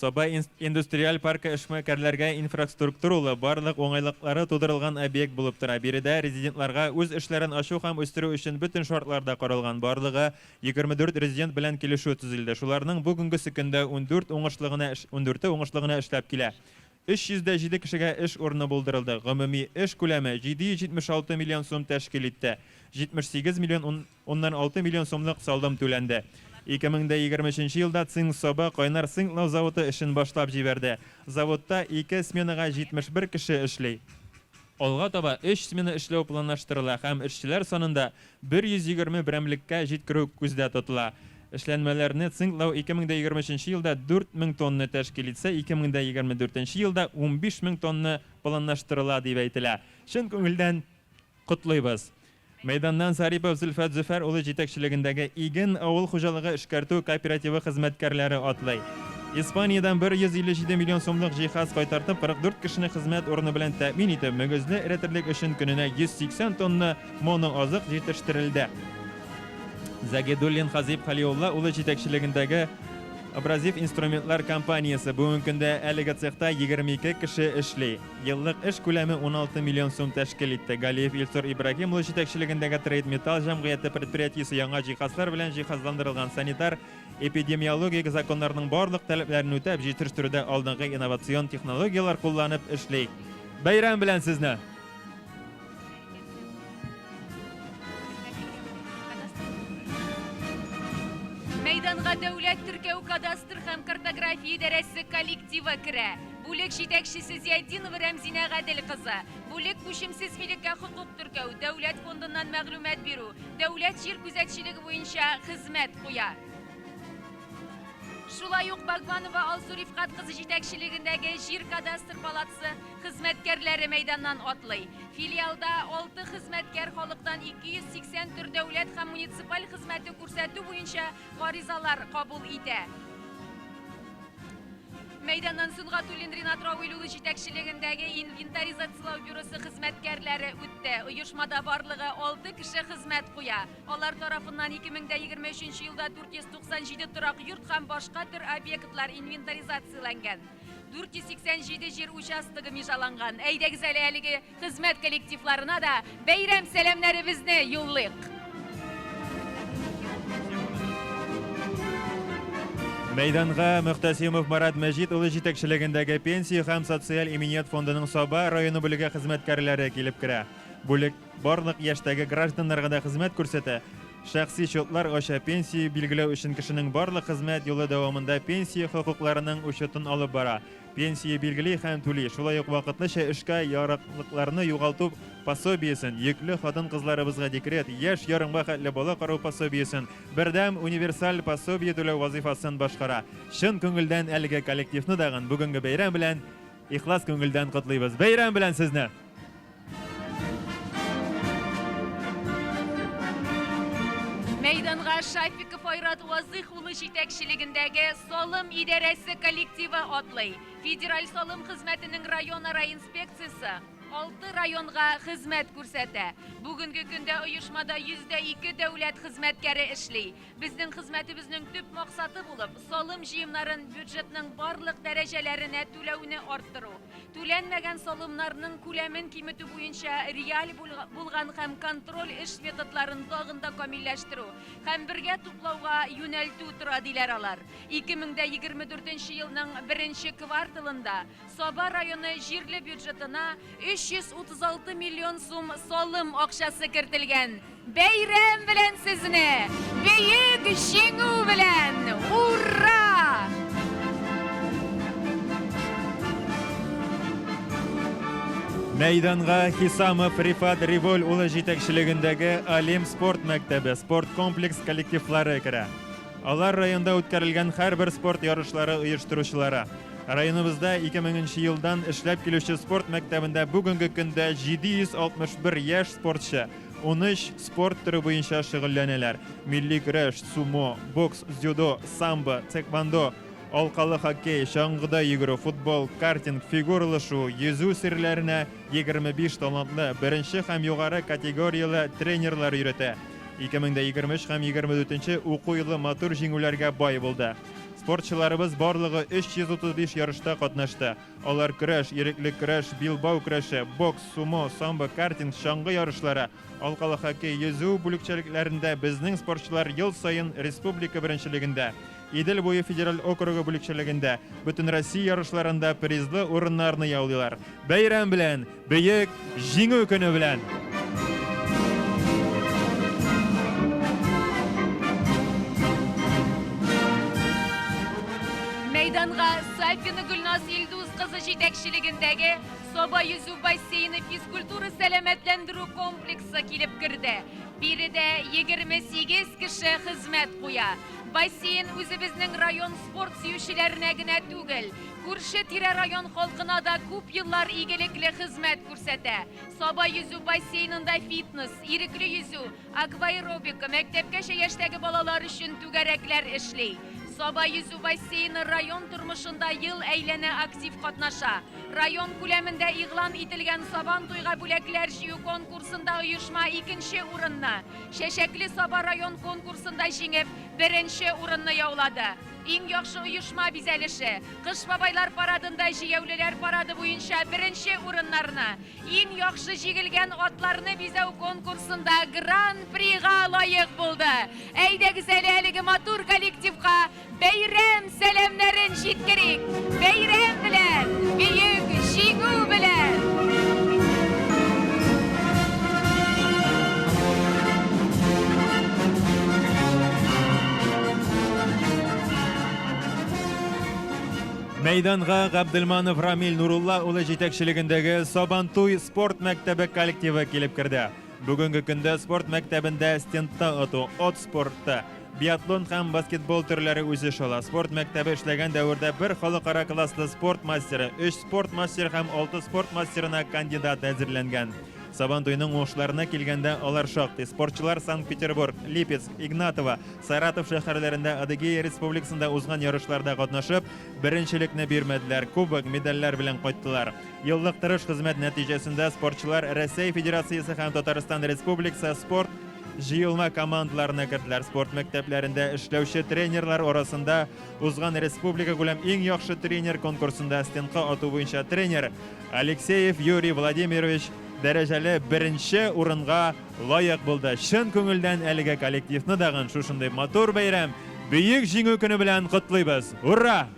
[SPEAKER 1] Саба индустриаль паркы эшмәкәрләргә инфраструктуралы барлык уңайлыклары тудырылган объект булып тора. Биредә резидентларга үз эшләрен ачу һәм үстерү өчен бөтен шартлар да каралган. Барлыгы 24 резидент белән килешү төзелде. Шуларның бүгенгесе көндә 14 уңышлы гына ундүрте уңышлы гына эшләп килә. 307 кешегә эш урыны булдырылды. Гомуми эш күләме 776 миллион сум тәшкил итте. 78 миллион 10,6 миллион сумлык салым түләнде. 2023 нче елда Цинк Саба кайнар цинклау заводы эшен башлап җибәрде. Заводта ике сменага 71 кеше эшли. Алга таба өч смена эшләү планлаштырыла һәм эшчеләр санын да 120 берәмлеккә җиткерү күздә тотыла. Эшләнмәләрне цинклау 2023 елда 4000 тонна тәшкил итсә, 2024 елда 15000 тонна планлаштырыла дип әйтелә. Чын күңелдән котлыйбыз. Мәйданнан Зарипов Зөлфәт Зөфәр улы җитәкчелегендәге Иген авыл хуҗалыгы эшкәртү кооперативы хезмәткәрләре атлый. Испаниядән 157 миллион сумлык җиһаз кайтартып, 44 кешене хезмәт урыны белән тәэмин итеп, мөгезле эре терлек өчен көненә 180 тонна моноазык җитештерелде. Загидуллин Хазип Халиулла улы җитәкчелегендәге Абразив инструментлар компаниясе бүгенге көндә әлеге цехта 22 кеше эшли. Еллык эш күләме 16 миллион сум тәшкил итте. Галиев Илсур Ибраһим улы җитәкчелегендәге Трейд Металл җәмгыяте предприятиесе яңа җиһазлар белән җиһазландырылган санитар эпидемиологик законнарның барлык таләпләрен үтәп, җитештерүдә алдынгы инновацион технологияләр кулланып эшли. Бәйрәм белән сезне!
[SPEAKER 2] Мәйданга дәүләт теркәү кадастр һәм картография идарәсе коллективы керә. Бүлек җитәкчесе Зиятдинова Рәмзинә Гадел кызы. Бүлек күчемсез милеккә хокук теркәү, дәүләт фондыннан мәгълүмат бирү, дәүләт җир күзәтчелеге буенча хезмәт куя. Шулай ук Багманова Алсу Рифкать кызы җитәкчелегендәге җир кадастр палатасы хезмәткәрләре мәйданнан атлый. Филиалда алты хезмәткәр халыктан 280 төр дәүләт һәм муниципаль хезмәте күрсәтү буенча гаризалар кабул итә. Мәйданнан Сөнгатуллин Ринат Равил улы җитәкчелегендәге инвентаризацияләү бюросы хезмәткәрләре үтте. Оешмада барлыгы алты кеше хезмәт куя. Алар тарафыннан 2023 елда 497 торак йорт һәм башка төр объектлар инвентаризацияләнгән. 487 җир участогы межаланган. Әйдәгез әле әлеге Хезмәт коллективларына да бәйрәм сәламнәребезне юллыйк.
[SPEAKER 1] Мәйданга Мөхтәсимов Марат Мәҗит улы җитәкчелегендәге Пенсия һәм социаль иминият фондының Саба районы бүлеге хезмәткәрләре килеп керә. Бүлек барлык яшьтәге гражданнарга да хезмәт күрсәтә. Шәхси счетлар ача, пенсия билгеләү өчен кешенең барлык хезмәт юлы дәвамында пенсия хокукларының учетын алып бара. Пенсия билгели һәм түли, шулай ук вакытлыча эшкә яраклыкларны югалту пособиесен, йөкле хатын-кызларыбызга декрет, яшь ярымга хәтле бала карау пособиесен, бердәм универсаль пособие түләү вазыйфасын башкара. Чын күңелдән әлеге коллективны тагын бүгенге бәйрәм белән ихлас күңелдән котлыйбыз. Бәйрәм белән сезне!
[SPEAKER 2] Мәйданга Шафиков Айрат Вазыйх улы җитәкчелегендәге салым идарәсе коллективы атлый. Федераль салым хезмәтенең районара инспекциясе алты районга хезмәт күрсәтә. Бүгенге көндә оешмада 102 дәүләт хезмәткәре эшли. Безнең хезмәтебезнең төп максаты булып, салым җыемнарын бюджетның барлык дәрәҗәләренә түләүне арттыру, Түләнмәгән салымнарның күләмен киметү буенча реаль булган һәм контроль эш методларын тагын да камилләштерү һәм бергә туплауга юнәлтү тора, диләр алар. 2024 елның беренче кварталында Саба районы җирле бюджетына 336 миллион сум салым акчасы кертелгән. Бәйрәм белән сезне! Бөек Җиңү белән! Ура!
[SPEAKER 1] Мәйданга Хисамов Рифат Револь улы җитәкчелегендәге Олимп спорт мәктәбе, спорт комплекс коллективлары керә. Алар районда үткәрелгән һәрбер спорт ярышлары оештыручылары. Районыбызда 2000 нче елдан эшләп килүче спорт мәктәбендә бүгенге көндә 761 яшь спортчы, 13 спорт төре буенча шөгыльләнәләр, милли көрәш, сумо, бокс, дзюдо, самбо, тхэквондо, алкалы хоккей, чаңгыда йөгерү, футбол, картинг, фигуралы шуу, йөзү серләренә 25 талантлы, беренче һәм югары категорияле тренерлар өйрәтә. 2023 һәм 24 уку елы матур җиңүләргә бай булды. Спортчыларыбыз барлыгы 335 ярышта катнашты. Алар көрәш, ирекле көрәш, билбау көрәше, бокс, сумо, самбо, картинг, чаңгы ярышлары, алкалы хоккей, йөзү бүлекчәлекләрендә безнең спортчылар ел саен республика беренчелегендә, Идел буе федераль округы бүлекчәлегендә, Бөтенроссия ярышларында призлы урыннарны яулыйлар. Бәйрәм белән! Бөек Җиңү көне белән!
[SPEAKER 2] Мәйданга Сафина Гөлназ Илдус кызы Биредә 28 кеше хезмәт куя. Бассейн үзебезнең район спорт сөючеләренә генә түгел, күрше-тирә район халкына да күп еллар игелекле хезмәт күрсәтә. Саба йөзү бассейнында фитнес, ирекле йөзү, акваэробика, мәктәпкәчә яшьтәге балалар өчен түгәрәкләр эшли. Саба йөзү бассейны район тормышында ел әйләнә актив катнаша. Район күләмендә игълан ителгән Сабан туйга бүләкләр җыю конкурсында оешма икенче урынны, Чәчәкле Саба район конкурсында җиңеп, беренче урынны яулады. Иң яхшы оешма бизәлеше, Кыш бабайлар парадында җәяүлеләр парады буенча беренче урыннарны, Иң яхшы җигелгән атларны бизәү конкурсында Гран-прига лаек булды. Әйдәгез әле әлеге матур коллективка бәйрәм сәламнәрен җиткерик. Бәйрәм белән, бөек җиңү белән!
[SPEAKER 1] Мәйданга Габделманов Рамил Нурулла улы җитәкчелегендәге Сабантуй спорт мәктәбе коллективы килеп керде. Бүгенге көндә спорт мәктәбендә стендта ату, ат спорты, биатлон һәм баскетбол төрләре үсеш ала. Спорт мәктәбе эшләгән дәвердә бер халыкара класслы спорт мастеры, өч спорт мастеры һәм алты спорт мастерына кандидат әзерләнгән. Сабантуйның уңышларына килгәндә, алар шактый. Спортчылар Санкт-Петербург, Липецк, Игнатово, Саратов шәһәрләрендә, Адыгея Республикасында узган ярышларда катнашып, беренчелекне бирмәделәр, кубок, медальләр белән кайттылар. Еллык тырыш хезмәт нәтиҗәсендә спортчылар Рәсәй Федерациясе һәм Татарстан Республикасы спорт җыелма командаларына керделәр. Спорт мәктәпләрендә эшләүче тренерлар арасында узган республикакүләм иң яхшы тренер конкурсында стендка ату буенча тренер Алексеев Юрий Владимирович дәрәҗәле беренче урынга лаек булды. Чын күңелдән әлеге коллективны дагын шушындый матур бәйрәм, Бөек Җиңү көне белән котлыйбыз! Ура!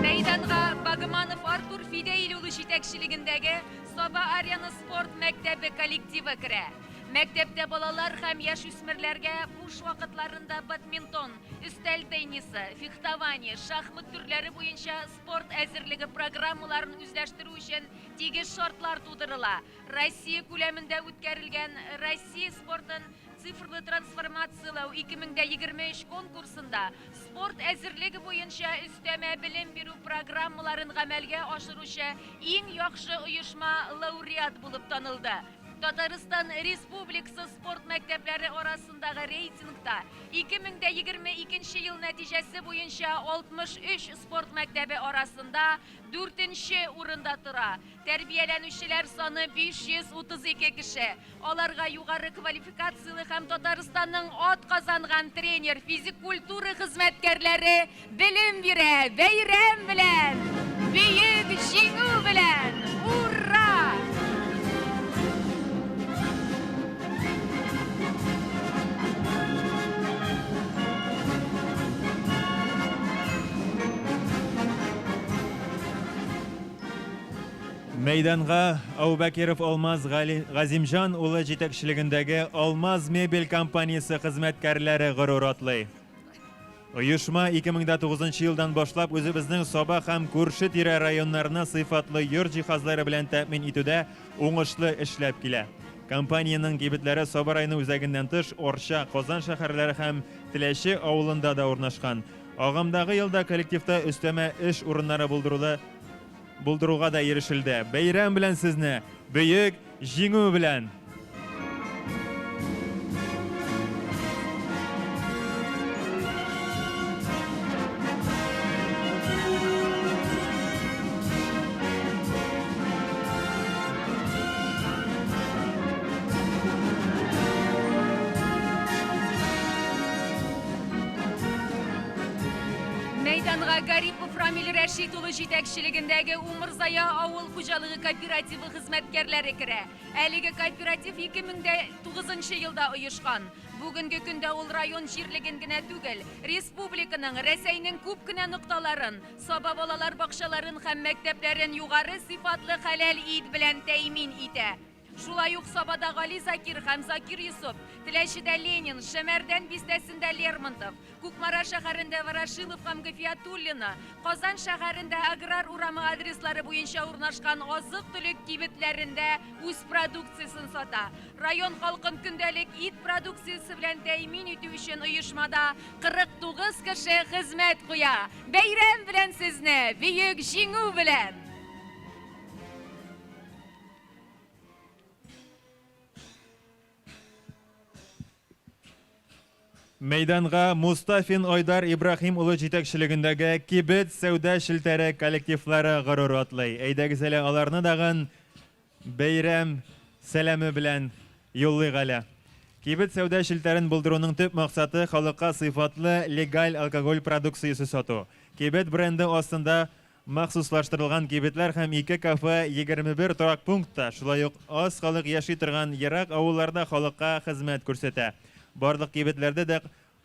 [SPEAKER 2] Мәйданга Багманов Артур Фидәил улы җитәкчелегендәге Саба Арена спорт мәктәбе коллективы керә. Мәктәптә балалар һәм яшүсмерләргә буш вакытларында бадминтон, өстәл теннисы, фехтование, шахмат төрләре буенча спорт әзерлеге программаларын үзләштерү өчен тигез шартлар тудырыла. Россия күләмендә үткәрелгән Россия спортын цифрлы трансформацияләү 2023 конкурсында спорт әзерлеге буенча өстәмә белем бирү программаларын гамәлгә ашыручы иң яхшы оешма лауреат булып танылды. Татарстан Республикасы спорт мәктәпләре арасындагы рейтингта 2022 ел нәтиҗәсе буенча 63 спорт мәктәбе арасында дүртенче урында тора. Тәрбияләнүчеләр саны 532 кеше. Аларга югары квалификацияле һәм Татарстанның атказанган тренер, физик культура хезмәткәрләре белем бирә. Бәйрәм белән! Бөек Җиңү белән! Ура!
[SPEAKER 1] Мәйданга Аубакиров Алмаз Газимҗан улы җитәкчелегендәге Алмаз мебель компаниясе хезмәткәрләре горур атлый. Оешма 2009 елдан башлап үзебезнең Саба һәм күрше-тирә районнарны сыйфатлы йорт җиһазлары белән тәэмин итүдә уңышлы эшләп килә. Компаниянең кибетләре Саба районы үзәгеннән тыш Арча, Казан шәһәрләре һәм Теләче авылында да урнашкан. Агымдагы елда коллективта өстәмә эш урыннары булдыруда булдыруга да ирешелде. Бәйрәм белән сезне, Бөек Җиңү белән!
[SPEAKER 2] Мәйданга Гарипов Рамил Рәшит улы җитәкчелегендәге Умырзая авыл хуҗалыгы кооперативы хезмәткәрләре керә. Әлеге кооператив 2009 елда оешкан. Бүгенге көндә ул район җирлеген генә түгел, республиканың, Рәсәйнең күп кенә нокталарын, Саба балалар бакчаларын һәм мәктәпләрен югары сыйфатлы хәләл ит белән тәэмин итә. Шулай ук Сабада Гали Закир һәм Закир Йосып, Теләчедә Ленин, Шәмәрдән бистәсендә Лермонтов, Кукмара шәһәрендә Ворошилов һәм Гафиатуллина, Казан шәһәрендә Аграр урамы адреслары буенча урнашкан азык-төлек кибетләрендә үз продукциясен сата. Район халкын көндәлек ит продукциясе белән тәэмин итү өчен оешмада 49 кеше хезмәт куя. Бәйрәм белән сезне, Бөек Җиңү белән!
[SPEAKER 1] Мәйданга Мустафин Айдар Ибраһим улы җитәкчелегендәге кибет сәүдә челтәре коллективлары горур атлый. Әйдәгез әле аларны дагын бәйрәм сәламе белән юллыйк әле. Кибет сәүдә челтәрен булдыруның төп максаты халыкка сыйфатлы легаль алкоголь продукциясе сату. Кибет бренды астында Махсуслаштырылган кибетләр һәм ике кафе 21 торак пунктта, шулай ук аз халык яши торган ерак авылларда халыкка хезмәт күрсәтә. Барлык кибетләрдә дә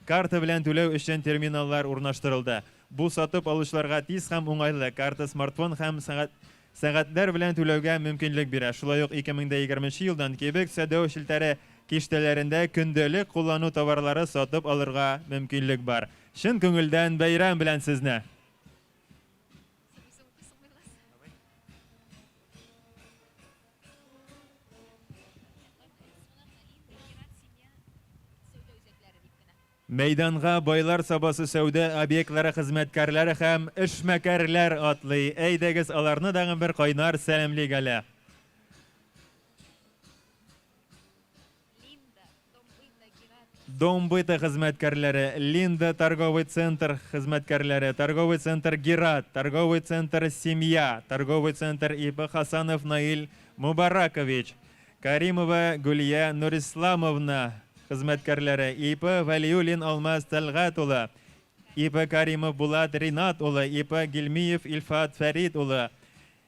[SPEAKER 1] карта белән түләү өчен терминаллар урнаштырылды. Бу сатып алучыларга тиз һәм уңайлы карта, смартфон һәм сәгатьләр белән түләүгә мөмкинлек бирә. Шулай ук 2020 нче елдан кибет сәүдә челтәре киштәләрендә көндәлек куллану товарлары сатып алырга мөмкинлек бар. Чын күңелдән бәйрәм белән сезне! Мәйданга Байлар Сабасы сәүдә объектлары хезмәткәрләре һәм эшмәкәрләр атлый. Әйдәгез, аларны тагын бер кайнар сәламлик әле. Дом быта хезмәткәрләре, Линда торговый центр хезмәткәрләре, торговый центр Герат, торговый центр Семья, торговый центр ИП Хасанов Наил Мубаракович, Каримова Гөлия Нурисламовна хезмәткәрләре, ИП Вәлиуллин Алмаз Тәлгать улы, ИП Каримов Булат Ринат улы, ИП Гилмиев Илфат Фәрит улы,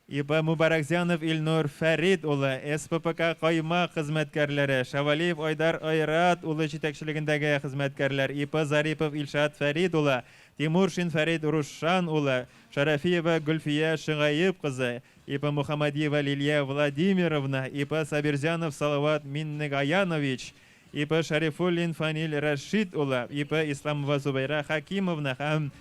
[SPEAKER 1] ИП Мубаракзянов Илнур Фәрит улы, СППК Каймак хезмәткәрләре, Шавалиев Айдар Айрат улы җитәкчелегендәге хезмәткәрләр, ИП Зарипов Илшат Фәрит улы, Тимуршин Фәрит Рушан улы, Шәрәфиева Гөлфия Шөгаеп кызы, ИП Мухаммадиева Лилия Владимировна, ИП Сабирзянов Салават Миннегаянович, ИП Шәрифуллин Фанил Рәшит улы, ИП Исламова Зубәйрә Хәкимовна һәм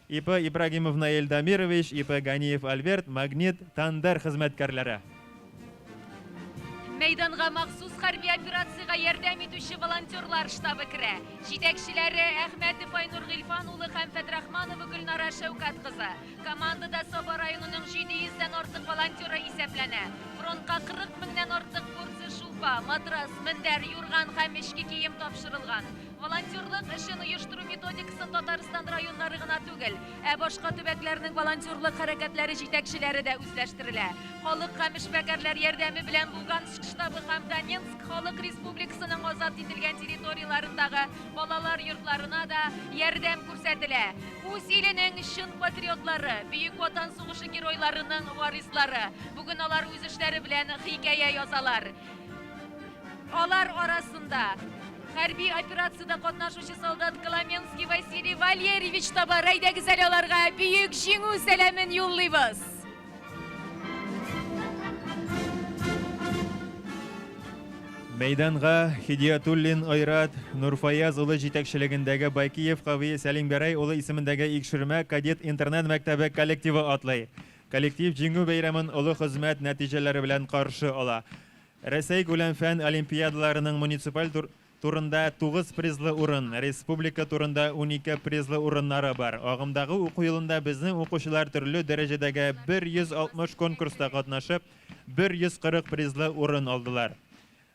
[SPEAKER 1] ИП Ибрагимов Наил Дамирович, ИП Ганиев Альберт, Магнит Тандер хезмәткәрләре.
[SPEAKER 2] Мәйданга махсус хәрби операциягә ярдәм итүче волонтерлар штабы керә. Җитәкчеләре Әхмәтов Айнур Гыйльфан улы һәм Фәтрахманова Гөлнара Шәүкәт кызы. Командада Саба районының 700 дән артык волонтеры исәпләнә. Фронтка 40 меңнән артык порция шулпа, матрас, мендәр, юрган һәм эчке кием тапшырылган. Волонтерлык эшен оештыру методикасын Татарстан районнары гына түгел, ә башка төбәкләрнең волонтерлык хәрәкәтләре җитәкчеләре дә үзләштерелә. Халык һәм эшмәкәрләр ярдәме белән Луганск штабы һәм Донецк Халык Республикасының азат ителгән территорияләрендагы балалар йортларына да ярдәм күрсәтелә. Үз иленең чын патриотлары, Бөек Ватан сугышы геройларының варислары. Бүген алар үз эшләре белән хикәя язалар. Алар арасында хәрби операциядә катнашучы солдат Коломенский Василий Валерьевич та бар. Әйдәгез әле аларга бөек җиңү сәламен юллыйбыз.
[SPEAKER 1] Мәйданга Хидиятуллин Айрат Нурфаяз улы җитәкчелегендәге Байкиев Кави Сәлимгәрәй улы исемендәге Икшермә кадет интернат мәктәбе коллективы атлый. Коллектив Җиңү бәйрәмен олы хезмәт нәтиҗәләре белән каршы ала. Рәсәй күләм фән олимпиадаларының муниципаль турында 9 призлы урын, республика турында 12 призлы урыннары бар. Агымдагы уку елында безнең укучылар төрле дәрәҗәдәге 160 конкурста катнашып, 140 призлы урын алдылар.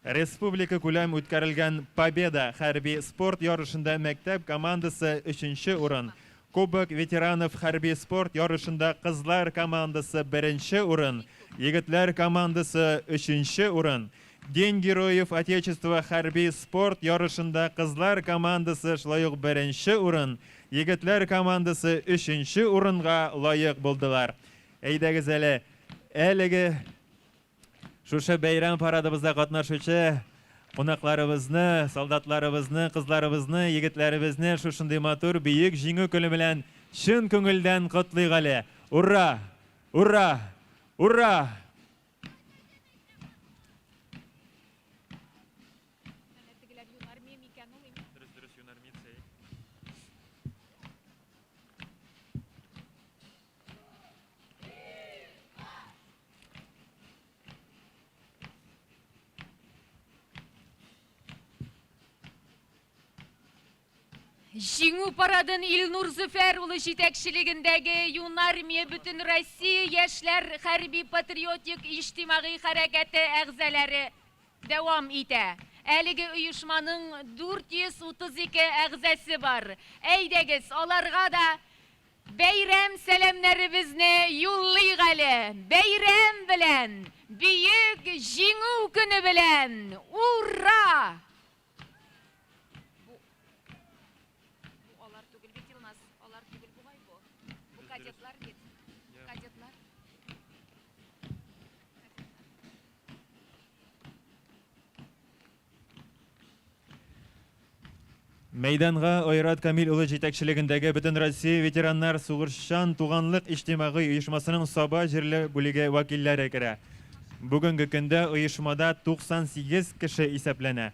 [SPEAKER 1] Республика күләм үткәрелгән Победа хәрби спорт ярышында мәктәп командасы өченче урын, Кубок ветеранов хәрби спорт ярышында кызлар командасы беренче урын, егетләр командасы өченче урын, День героев Отечества хәрби спорт ярышында кызлар командасы шулай ук беренче урын, егетләр командасы өченче урынга лаек булдылар. Әйдәгез әле, әлеге Шушы бәйрәм парадыбызда катнашучы кунакларыбызны, солдатларыбызны, кызларыбызны, егетләребезне шушындый матур бөек Җиңү көне белән чын күңелдән котлыйк әле. Ура! Ура! Ура! Дөрес, дөрес, юнармейцы.
[SPEAKER 2] Җиңү парадын Илнур Зөфәр улы җитәкчелегендәге Юнармия Бөтенроссия яшьләр хәрби-патриотик иҗтимагый хәрәкәте әгъзаләре дәвам итә. Әлеге оешманың 432 әгъзасе бар. Әйдәгез, аларга да бәйрәм сәламнәребезне юллыйк әле. Бәйрәм белән! Бөек Җиңү көне белән! Ура! Бу Бу алар түгел бит, Илназ. Алар түгел бугай бу. Бу кадетлар бит. Кадетлар.
[SPEAKER 1] Мәйданга Айрат Камил улы җитәкчелегендәге Бөтенроссия ветераннар сугышчан туганлык иҗтимагый оешмасының Саба җирле бүлеге вәкилләре керә. Бүгенге көндә оешмада 98 кеше исәпләнә.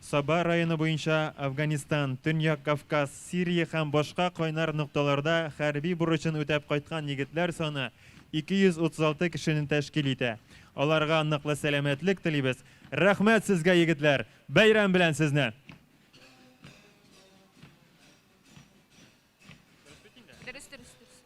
[SPEAKER 1] Саба районы буенча Афганистан, Төньяк Кавказ, Сирия һәм башка кайнар нокталарда хәрби бурычын үтәп кайткан егетләр саны 236 кешене тәшкил итә. Аларга ныклы сәламәтлек телибез. Рәхмәт сезгә, егетләр! Бәйрәм белән сезне!
[SPEAKER 2] Дөрес, дөрес, дөрес.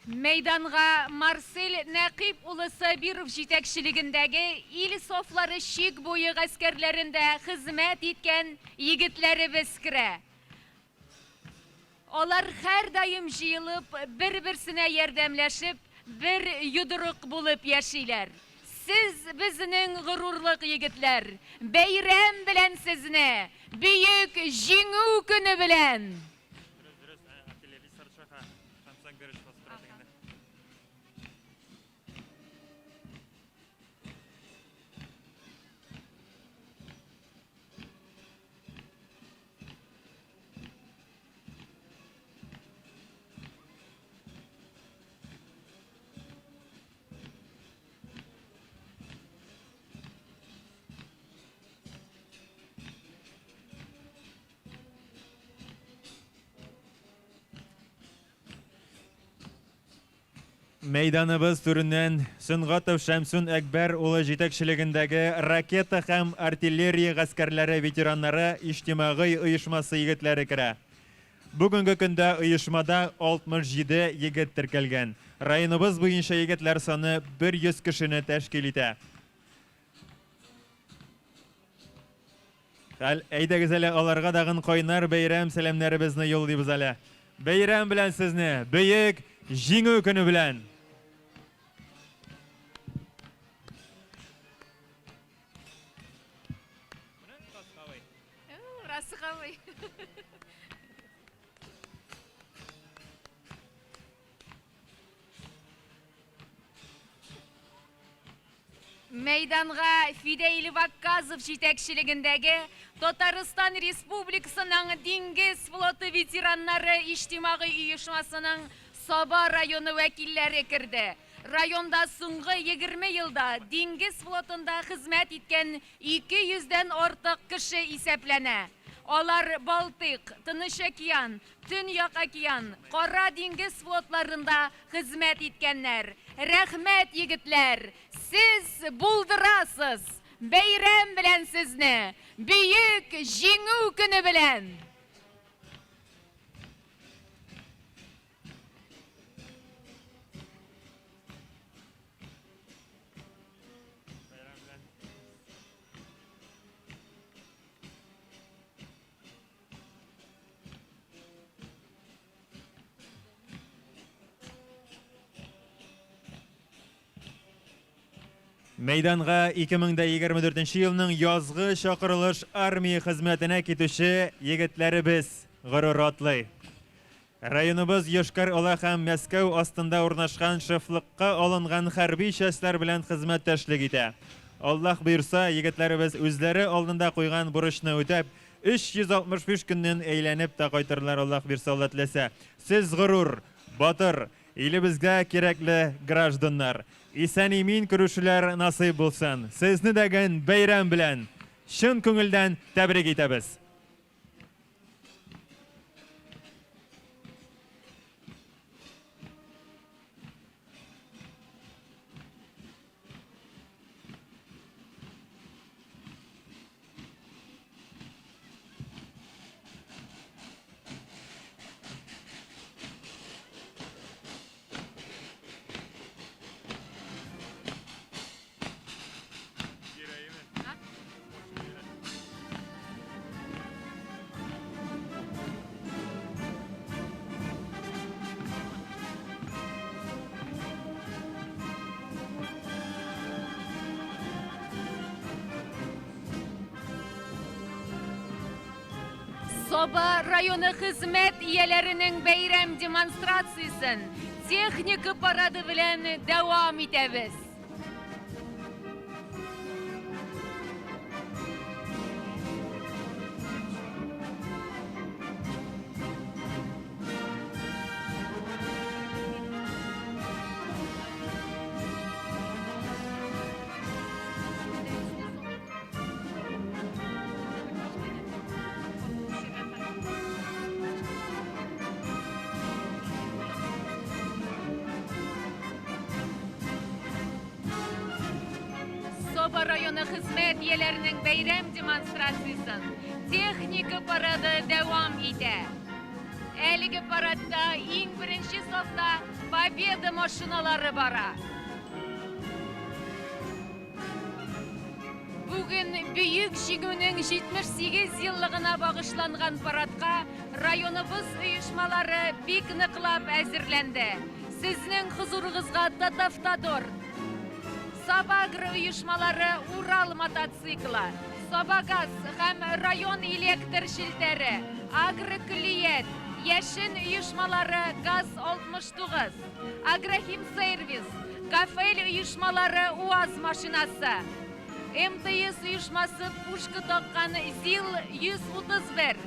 [SPEAKER 2] Мәйданга Марсель Нәкыйп улы Сабиров җитәкчелегендәге ил сафлары чик буе гаскәрләрендә хезмәт иткән егетләребез керә. Алар һәрдаим җыелып, бер-берсенә ярдәмләшеп, бер йодрык булып яшиләр. Сез безнең горурлык, егетләр! Бәйрәм белән сезне! Бөек Җиңү көне белән!
[SPEAKER 1] Дөрес, дөрес, ә, артиллерист сарчаха, шансак береш бастыра дигәндә. Мәйданыбыз түреннән Сөнгатов Шәмсун Әкбәр улы җитәкчелегендәге ракета һәм артиллерия гаскәрләре ветераннары иҗтимагый оешмасы егетләре керә. Бүгенге көндә оешмада 67 егет теркәлгән. Районыбыз буенча егетләр саны 100 кешене тәшкил итә. Хәл, әйдәгез әле аларга дагын кайнар бәйрәм сәламнәребезне юллыйбыз әле. Бәйрәм белән сезне, бөек Җиңү көне белән!
[SPEAKER 2] Расыгавый. Мәйданга Фидәил Вакказов җитәкчелегендәге Татарстан Республикасының Диңгез флоты ветераннары иҗтимагый оешмасының Саба районы вәкилләре керде. Районда соңгы 20 елда диңгез флотында хезмәт иткән 200 дән артык кеше исәпләнә. Алар Балтыйк, Тыныч океан, Төньяк океан, Кара диңгез флотларында хезмәт иткәннәр. Рәхмәт, егетләр! Сез булдырасыз! Бәйрәм белән сезне! Бөек Җиңү көне белән!
[SPEAKER 1] Мәйданга 2024 елның язгы чакырылыш армия хезмәтенә китүче егетләребез горур атлый. Районыбыз Йошкар-Ола һәм Мәскәү астында урнашкан шефлыкка алынган хәрби частьләр белән хезмәттәшлек итә. Аллаһ боерса, егетләребез үзләре алдында куйган бурычны үтәп, 365 көннән әйләнеп тә кайтырлар, Аллаһ бирсә, Алла теләсә. Сез горур, батыр, илебезгә кирәкле гражданнар. Исән-имин күрешүләр насыйп булсын. Сезне дә ген бәйрәм белән чын күңелдән тәбрик итәбез.
[SPEAKER 2] Саба районы хезмәт ияләренең бәйрәм демонстрациясен техника парады белән дәвам итәбез. Саба районы хезмәт ияләренең бәйрәм демонстрациясен техника парады дәвам итә. Әлеге парадта иң беренче сафта Победа машиналары бара. Бүген Бөек Җиңүнең 78 еллыгына багышланган парадка районыбыз оешмалары бик ныклап әзерләнде. Сезнең хозурыгызга Татавтодор, Сабагро оешмалары Урал мотоциклы, Сабагаз һәм район электр челтәре, Агрокөллият, Яшен оешмалары ГАЗ-69, Агрохимсервис, Кафель оешмалары УАЗ машинасы, МТС оешмасы пушка таккан ЗИЛ-131.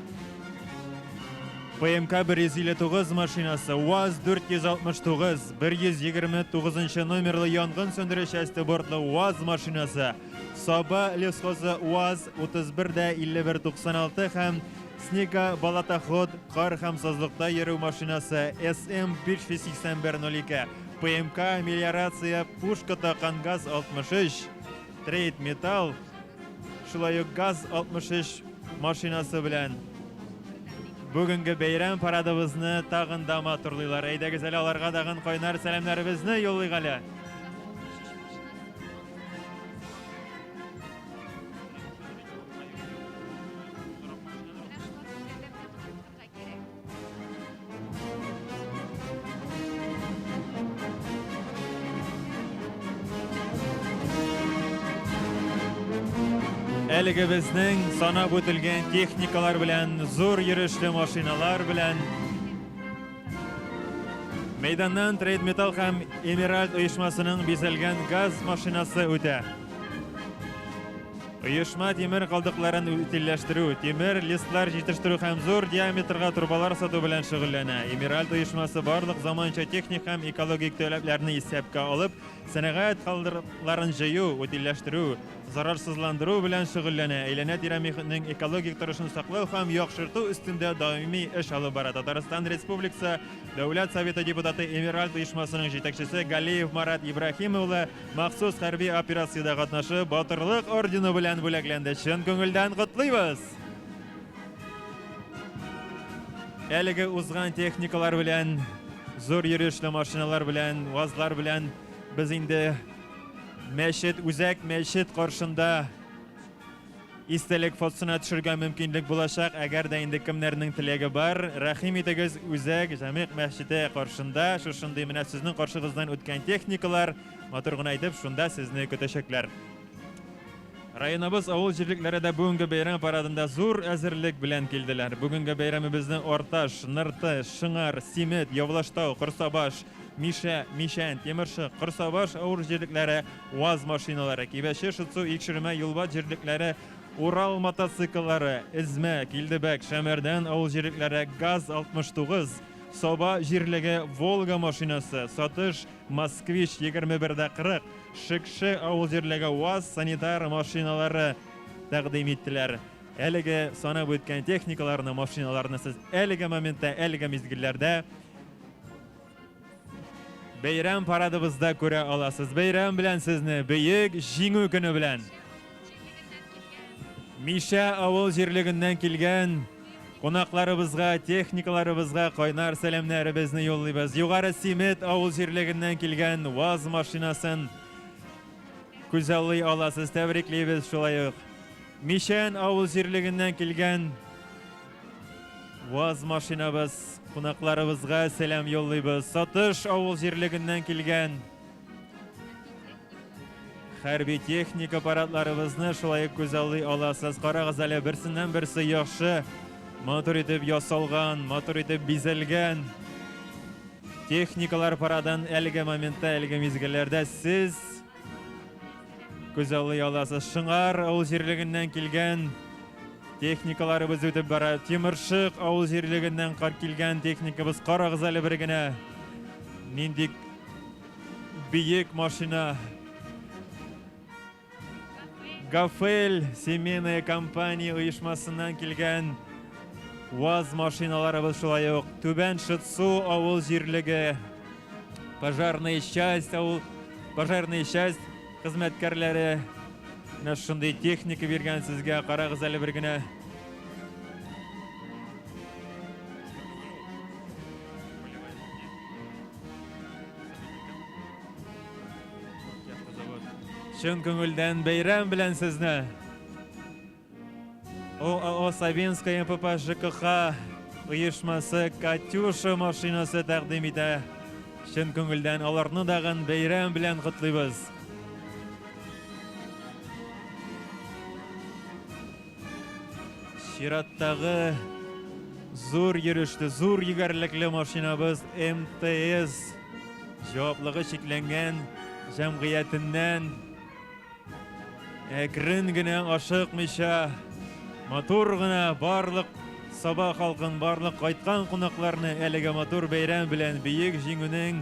[SPEAKER 1] ПМК 159 машинасы, УАЗ 469, 129 номерлы янгын сүндерү часте бортлы УАЗ машинасы, Саба лесхозы УАЗ 31 дә 5196 һәм Снега Балатоход кар һәм сазлыкта йөрү машинасы СМ 58102, ПМК Мелиорация пушка таккан ГАЗ-63, Трейд Металл, шулай ук ГАЗ-63 машинасы белән бүгенге бәйрәм парадыбызны тагын да матурлыйлар. Әйдәгез әле аларга тагын кайнар сәламнәребезне юллыйк әле. Әлеге безнең санап үтелгән техникалар белән, зур йөрешле машиналар белән мәйданнан Трейд Металл һәм Эмеральд оешмасының бизәлгән газ машинасы үтә. Оешма тимер калдыкларын утильләштерү, тимер листлар җитештерү һәм зур диаметрга трубалар сату белән шөгыльләнә. Эмеральд оешмасы барлык заманча техник һәм экологик таләпләрне исәпкә алып, сәнәгать калдыкларын җыю, утильләштерү, зарарсызландыру белән шөгыльләнә, әйләнә-тирә мөхитнең экологик торышын саклау һәм яхшырту өстендә даими эш алып бара. Татарстан Республикасы Дәүләт Советы депутаты, Эмеральд оешмасының җитәкчесе Галиев Марат Ибраһим улы Махсус хәрби операциядә катнашып, Батырлык ордены белән бүләкләнде. Чын күңелдән котлыйбыз! Әлеге узган техникалар белән, зур йөрешле машиналар белән, ВАЗлар белән без инде мәчет, үзәк мәчет каршында Истәлек фотосына төшергә мөмкинлек булачак, әгәр дә инде кемнәрнең теләге бар, рәхим итегез, Үзәк Җәмигъ мәчете каршында шушындый менә сезнең каршыгыздан үткән техникалар, матур гына итеп шунда сезне көтәчәкләр. Районыбыз авыл җирлекләре дә бүгенге бәйрәм парадында зур әзерлек белән килделәр. Бүгенге бәйрәмебезне Арташ, Нырты, Шыңар, Симет, Явлаштау, Корсабаш, Мишә, Мичән, Тимершык, Корсабаш авыл җирлекләре УАЗ машиналары, Кибәче, Шытсу, Икшермә, Юлбат җирлекләре Урал мотоцикллары, Эзмә, Килдебәк, Шәмәрдән авыл җирлекләре ГАЗ-69, Саба җирлеге Волга машинасы, Сатыш, Москвич 21 дә 40, Шекше авыл җирлеге УАЗ санитар машиналары тәкъдим иттеләр. Әлеге санап үткән техникаларны, машиналарны сез әлеге моментта, әлеге мизгелләрдә бәйрәм парадыбызда күрә аласыз. Бәйрәм белән сезне, Бөек Җиңү көне белән! Мишә авыл җирлегеннән килгән кунакларыбызга, техникаларыбызга кайнар сәламнәребезне юллыйбыз. Югары Симет авыл җирлегеннән килгән ВАЗ машинасын күзаллый аласыз. Тәбриклибез шулай ук. Мишән авыл җирлегеннән килгән ВАЗ машинабыз кунакларыбызга сәлам юллыйбыз. Сатыш авыл җирлегеннән килгән Хәрби техника парадларыбызны шулай ук күзаллый аласыз. Карагыз әле, берсеннән берсе яхшы, матур итеп ясалган, матур итеп бизәлгән техникалар парадын әлеге моментта, әлеге мизгелләрдә сез күзаллый аласыз. Шыңар авыл җирлегеннән килгән техникаларыбыз үтеп бара. Тимершык авыл җирлегеннән килгән техникабыз. Карагыз әле бер генә. Нинди Биек машина. Гафель семейная компания оешмасыннан килгән ВАЗ машиналарыбыз шулай ук. Түбән Шытсу авыл җирлеге, пожарная часть авыл, пожарная часть хезмәткәрләре менә шундый техника биргән сезгә. Карагыз әле бер генә. Чын күңелдән бәйрәм белән сезне! ОАО Сабинская МПП ЖКХ оешмасы Катюша машинасы тәкъдим итә. Чын күңелдән аларны дагын бәйрәм белән котлыйбыз. Чираттагы зур йөрешле, зур егәрлекле машинабыз МТС җаваплыгы чикләнгән җәмгыятеннән әкрен генә ашыкмыйча, матур гына барлык Саба халкын, барлык кайткан кунакларны әлеге матур бәйрәм белән Бөек Җиңүнең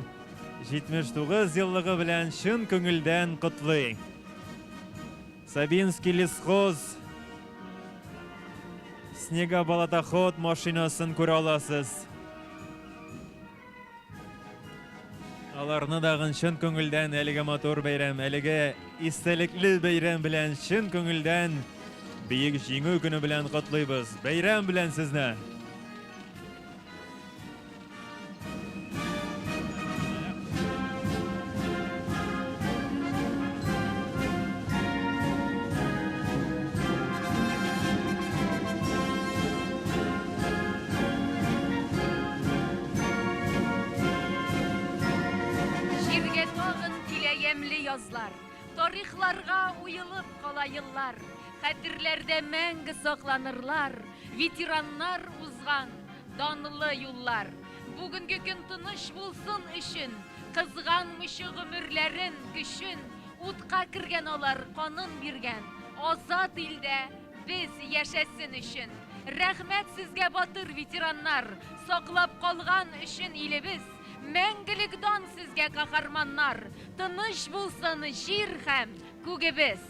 [SPEAKER 1] 79 еллыгы белән чын күңелдән котлый. Сабинский лесхоз снегоболотоход машинасын күрә аласыз. Аларны дагын чын күңелдән әлеге матур бәйрәм, әлеге истәлекле бәйрәм белән чын күңелдән Бөек Җиңү көне белән котлыйбыз. Бәйрәм белән сезне!
[SPEAKER 2] Җиргә тагын килә ямьле язлар, Тарихларга уелып кала еллар, Хәтерләрдә мәңге сакланырлар Ветераннар узган Данлы юллар. Бүгенге көн тыныч булсын өчен, Кызганмыйча гомерләрен, көчен, Утка кергән алар, канын биргән, Азат илдә без яшәсен өчен. Рәхмәт сезгә, батыр ветераннар, Саклап калган өчен илебез. Мәңгелек дан сезгә, каһарманнар, Тыныч булсын җир һәм күгебез.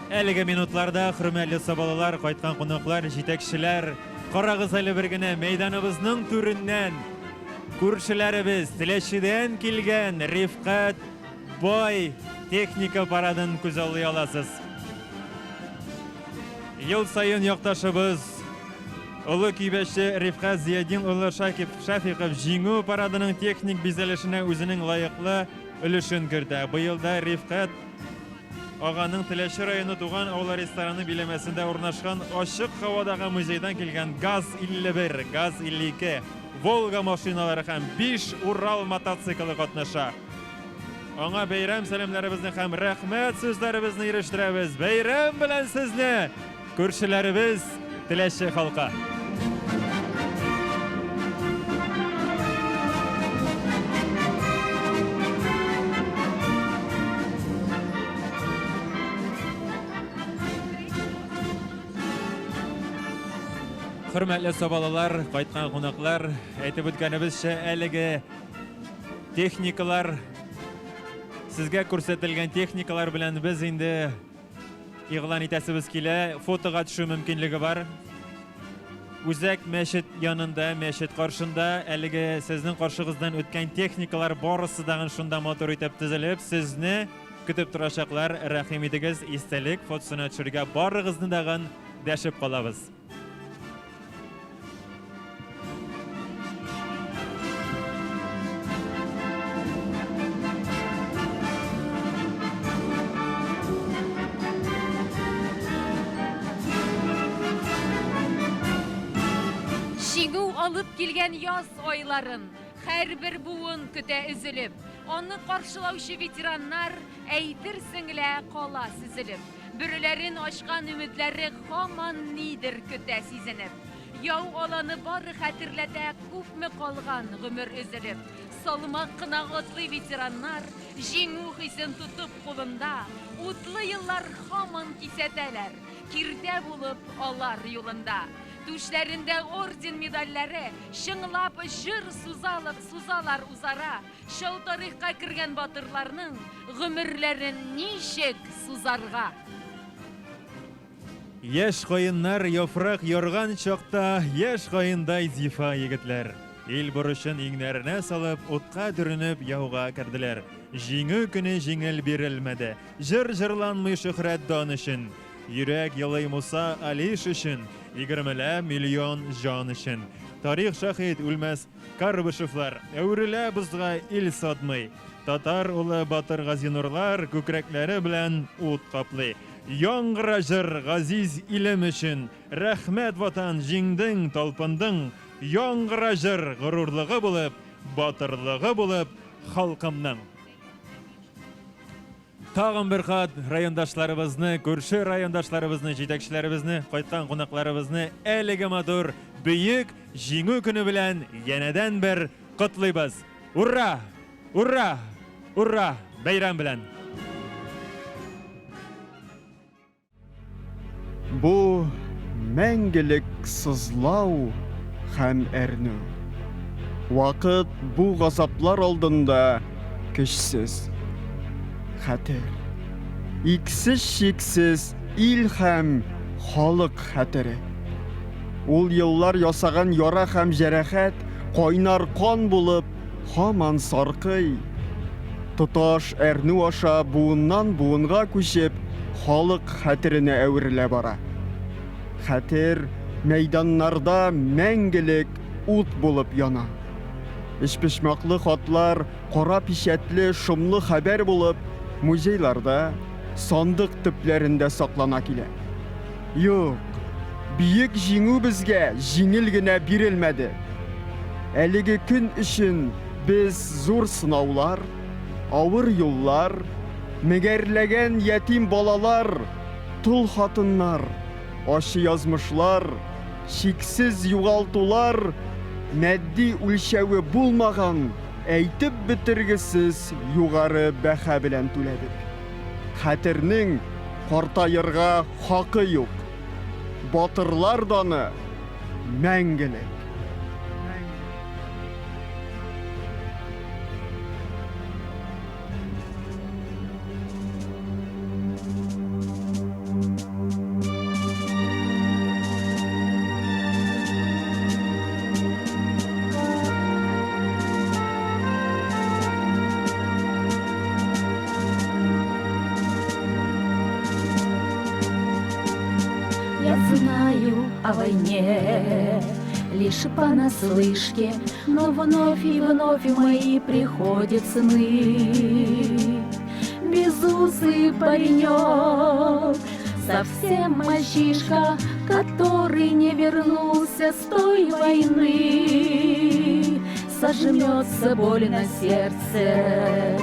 [SPEAKER 1] Әлеге минутларда, хөрмәтле сабалылар, кайткан кунаклар, җитәкчеләр, карагыз әле бер генә мәйданыбызның түреннән күршеләребез Теләчедән килгән Рифкать бай техника парадын күзаллый аласыз. Ел саен якташыбыз Олы Кибәче Рифкать Зиятдин улы Шакип Шафиков Җиңү парадының техник бизәлешенә үзенең лаеклы өлешен кертә. Быел да Рифкать аганың Теләче районы Туган авылы рестораны биләмәсендә урнашкан ачык һавадагы музейдан килгән ГАЗ-51, ГАЗ-52, Волга машиналары һәм 5 Урал мотоциклы катнаша. Аңа бәйрәм сәламләребезне һәм рәхмәт сүзләребезне ирештерәбез. Бәйрәм белән сезне, күршеләребез, Теләче халкы! Хөрмәтле сабалылар, кайткан кунаклар, әйтеп үткәнебезчә, әлеге техникалар, сезгә күрсәтелгән техникалар белән без инде игълан итәсебез килә. Фотога төшү мөмкинлеге бар. Үзәк мәчет янында, мәчет каршында әлеге сезнең каршыгыздан үткән техникалар барысы дагын шунда матур итеп тезелеп, сезне көтеп торачаклар. Рәхим итегез, истәлек фотосына төшергә барыгызны дагын дәшеп калабыз.
[SPEAKER 2] Җиңү алып килгән яз айларын һәрбер буын көтә өзелеп. Аны каршылаучы ветераннар әйтерсең лә кала сөзелеп. Бөреләрен ачкан өметләре һаман нидер көтә сизенеп. Яу аланы бары хәтерләтә күпме калган гомер өзелеп. Салмак кына атлый ветераннар, җиңү хисен тотып кулында. Утлы еллар һаман кисәтәләр, киртә булып алар юлында. Түшләрендә орден-медальләре, чыңлап җыр сузалар, сузалар үзара. Чал тарихка кергән батырларның гомерләрен ничек сузарга?
[SPEAKER 1] Яшь каеннар яфрак ярган чакта, Яшь каендай зифа егетләр. Ил бурычын иңнәренә салып, Утка төренеп яуга керделәр. Җиңү көне җиңел бирелмәде, Җыр җырланмый шөһрәт дан өчен. Йөрәк елый Муса Алиш өчен, Егермеләп миллион җан өчен. Тарих шаһит, үлмәс Карбышевлар әверелә бозга ил сатмый. Татар улы батыр Газинурлар күкрәкләре белән ут каплый. Яңгыра җыр, газиз илем өчен! Рәхмәт, Ватан, җиңдең, талпындың! Яңгыра җыр, горурлыгы булып, батырлыгы булып халкымның! Тагын бер кат райондашларыбызны, күрше райондашларыбызны, җитәкчеләребезне, кайткан кунакларыбызны әлеге матур бөек Җиңү көне белән янәдән бер котлыйбыз. Ура! Ура! Ура! Бәйрәм белән!
[SPEAKER 3] Бу мәңгелек сызлау һәм әрнү. Вакыт бу газаплар алдында көчсез. Хәтер. Иксез-чиксез ил һәм халык хәтере. Ул еллар ясаган яра һәм җәрәхәт кайнар кан булып һаман саркый. Тоташ әрнү аша буыннан-буынга күчеп, халык хәтеренә әверелә бара. Хәтер мәйданнарда мәңгелек ут булып яна. Өчпочмаклы хатлар кара пичәтле шомлы хәбәр булып музейларда, сандык төпләрендә саклана килә. Юк, Бөек Җиңү безгә җиңел генә бирелмәде. Әлеге көн өчен без зур сынаулар, авыр юллар, меңәрләгән ятим балалар, тол хатыннар, ачы язмышлар, чиксез югалтулар, матди үлчәве булмаган, әйтеп бетергесез югары бәһа белән түләдек. Хәтернең картаерга хакы юк. Батырлар даны мәңгелек.
[SPEAKER 4] Я знаю о войне лишь понаслышке, но вновь и вновь мои приходят сны. Безусый паренек, совсем мальчишка, который не вернулся с той войны. Сожмется боль на сердце.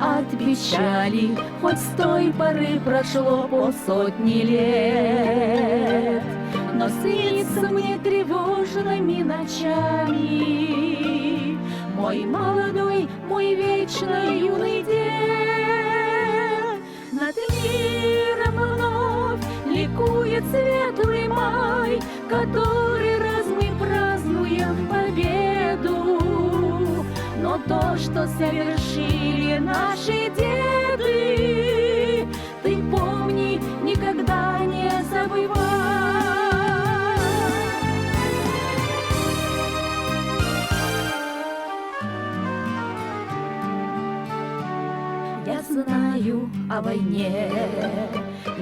[SPEAKER 4] от печали, Хоть с той поры прошло полсотни лет. Но снится мне тревожными ночами Мой молодой, мой вечно юный дед. Над миром вновь ликует светлый май, Который раз мы празднуем победу. Но то, что совершили наши деды, Ты помни, никогда не забывай. Я знаю о войне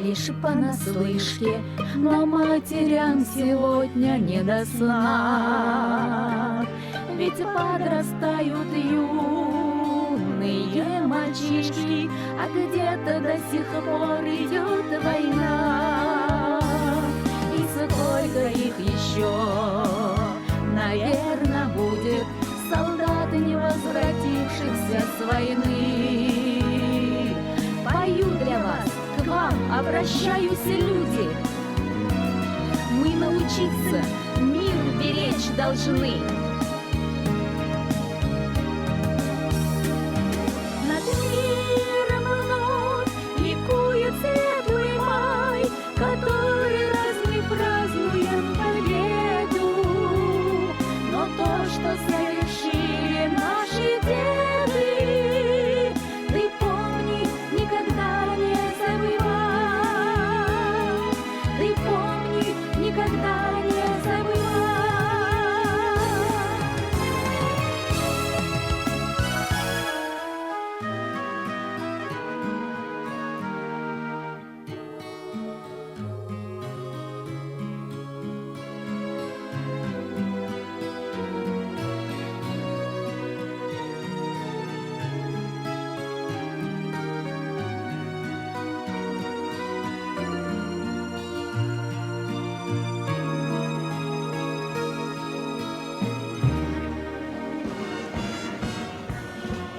[SPEAKER 4] лишь понаслышке, Но матерям сегодня не до сна. Ведь подрастают юные мальчишки, А где-то до сих пор идет война. И сколько их еще, наверно, будет Солдат, не возвратившихся с войны. Пою для вас, к вам обращаюсь, люди. Мы научиться мир беречь должны. Над миром вновь ликует светлый май, Который раз мы празднуем победу. Но то, что совершили наши деды, Ты помни, никогда не забывай. Ты помни, никогда не забывай.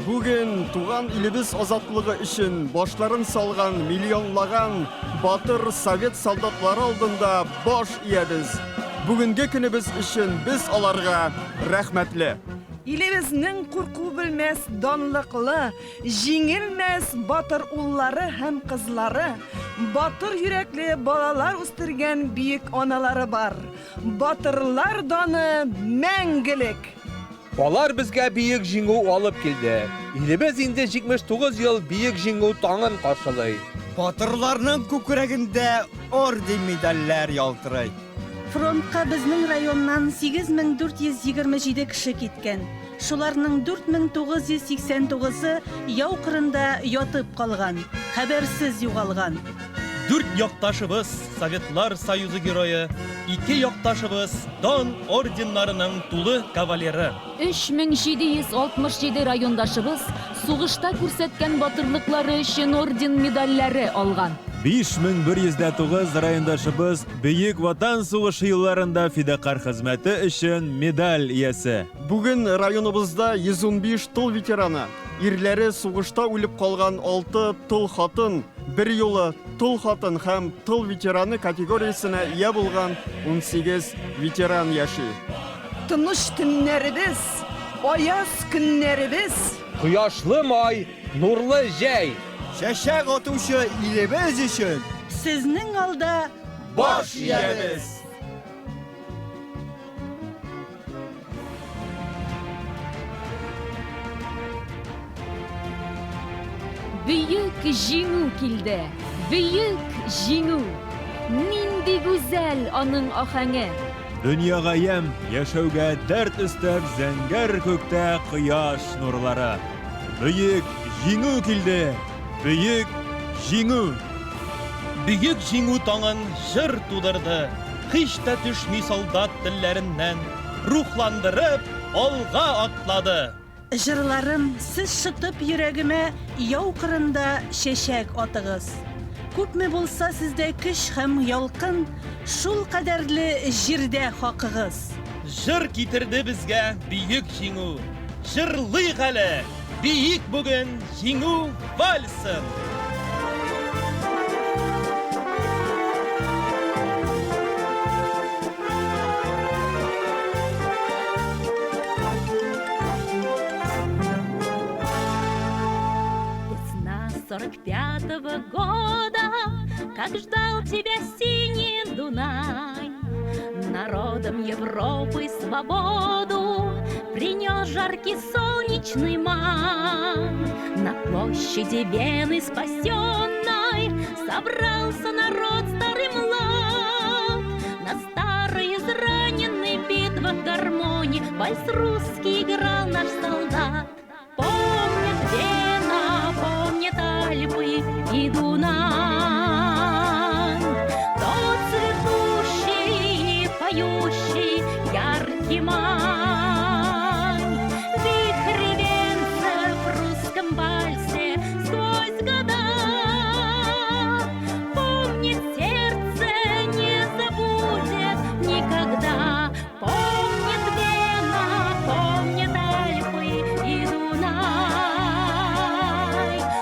[SPEAKER 3] Бүген туган илебез азатлыгы өчен башларын салган миллионлаган батыр совет солдатлары алдында баш иябез. Бүгенге көнебез өчен без аларга рәхмәтле.
[SPEAKER 5] Илебезнең курку белмәс данлыклы, җиңелмәс батыр уллары һәм кызлары, батыр йөрәкле балалар үстергән бөек аналары бар. Батырлар даны мәңгелек!
[SPEAKER 6] Алар безгә бөек җиңү алып килде. Илебез инде 79 ел бөек җиңү таңын каршылый.
[SPEAKER 7] Батырларның күкрәгендә орден-медальләр ялтырый.
[SPEAKER 8] Фронтка безнең районнан 8427 кеше киткән. Шуларның 4989-ы яу кырында ятып калган, хәбәрсез югалган.
[SPEAKER 9] Дүрт якташыбыз Советлар Союзы Герое, ике якташыбыз Дан орденнарының тулы кавалеры.
[SPEAKER 2] 3767 райондашыбыз сугышта күрсәткән батырлыклары өчен орден-медальләре алган.
[SPEAKER 1] 5109 райондашыбыз Бөек Ватан сугышы елларында фидакарь хезмәте өчен медаль иясе.
[SPEAKER 3] Бүген районыбызда 115 тыл ветераны, ирләре сугышта үлеп калган 6 тол хатын, берьюлы тол хатын һәм тыл ветераны категориясенә ия булган 18 ветеран яши.
[SPEAKER 5] Тыныч төннәребез, аяз көннәребез.
[SPEAKER 6] Кояшлы май, нурлы җәй.
[SPEAKER 7] Чәчәк атучы илебез өчен
[SPEAKER 8] Сезнең алда
[SPEAKER 7] баш иябез!
[SPEAKER 2] Бөек Җиңү килде! Бөек Җиңү! Нинди гүзәл аның аһәңе!
[SPEAKER 1] Дөньяга ямь, яшәүгә дәрт өстәп зәңгәр күктә кояш нурлары. Бөек Җиңү килде! Бөек Җиңү!
[SPEAKER 9] Бөек Җиңү таңын җыр тудырды, Һич тә төшми солдат телләреннән, Рухландырып, алга атлады.
[SPEAKER 8] Җырларым, сез шытып йөрәгемә Яу кырында чәчәк атыгыз. Күпме булса сездә көч һәм ялкын, Шул кадәрле җирдә хакыгыз.
[SPEAKER 9] Җыр китерде безгә Бөек Җиңү. Җырлыйк әле, биик бүген Җиңү вальсын!
[SPEAKER 4] Весна 45-го года, как ждал тебя синий Дунай. Народом Европы свободу принес жаркий солнечный май. На площади Вены спасенной собрался народ старый млад. На старой израненной битвах гармонии вальс русский играл наш солдат. Помнит Вена, помнит Альпы и Дунай, тот цветущий и поющий яркий май. Вихрь венцев в русском вальсе сквозь года. Помнит сердце, не забудет никогда. Помнит Вена, помнит Альпы и Дунай,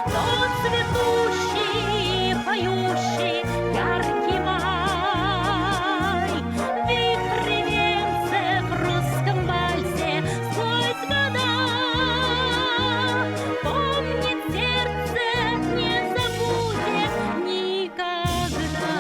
[SPEAKER 4] тот цветущий и поющий яркий май. Вихрь венцев в русском вальсе сквозь года. Помнит сердце, не забудет никогда.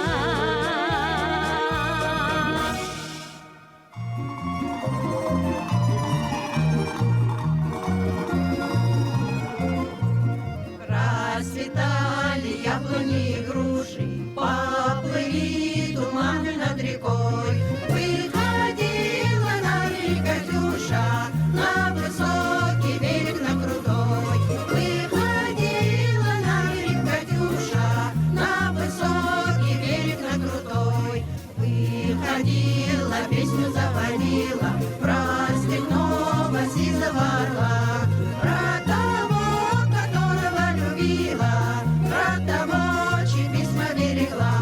[SPEAKER 10] Расцветали яблони и груши, поплыли туманы над рекой. Выходила на берег Катюша, на высокий берег, на крутой. Выходила на берег Катюша, на высокий берег, на крутой. Выходила, песню заводила про степного сизого орла, про того, которого любила, про того, чьи письма берегла,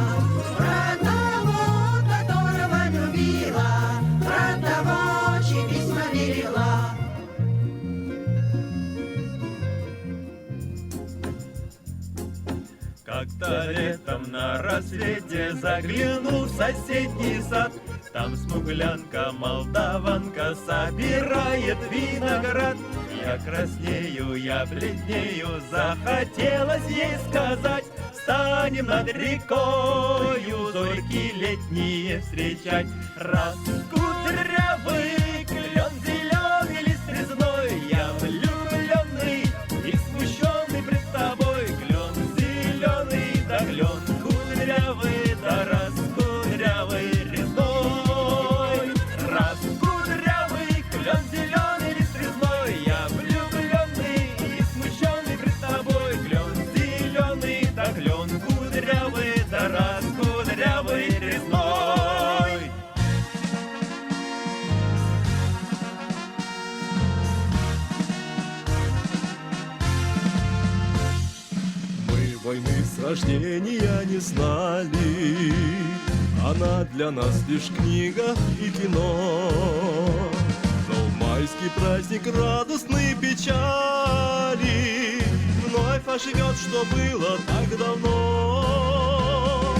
[SPEAKER 10] про того, которого любила, про того, чьи письма берегла.
[SPEAKER 1] Как-то летом на рассвете заглянул в соседний сад. Там смуглянка, молдаванка собирает виноград. Я краснею, я бледнею, захотелось ей сказать: станем над рекою зорьки летние встречать. Раз кудрявый клен зеленый лист резной, я влюбленный и смущенный пред тобой. Клен зеленый, да клен кудрявый, да раз кудрявый резной. Раз кудрявый клен зеленый лист резной, я влюбленный и смущенный пред тобой. Клен зеленый, да клен кудрявый, да раз кудрявый резной.
[SPEAKER 11] Мы войны с рождения не знали, она для нас лишь книга и кино. Но в майский праздник радостной печали вновь оживет, что было так давно.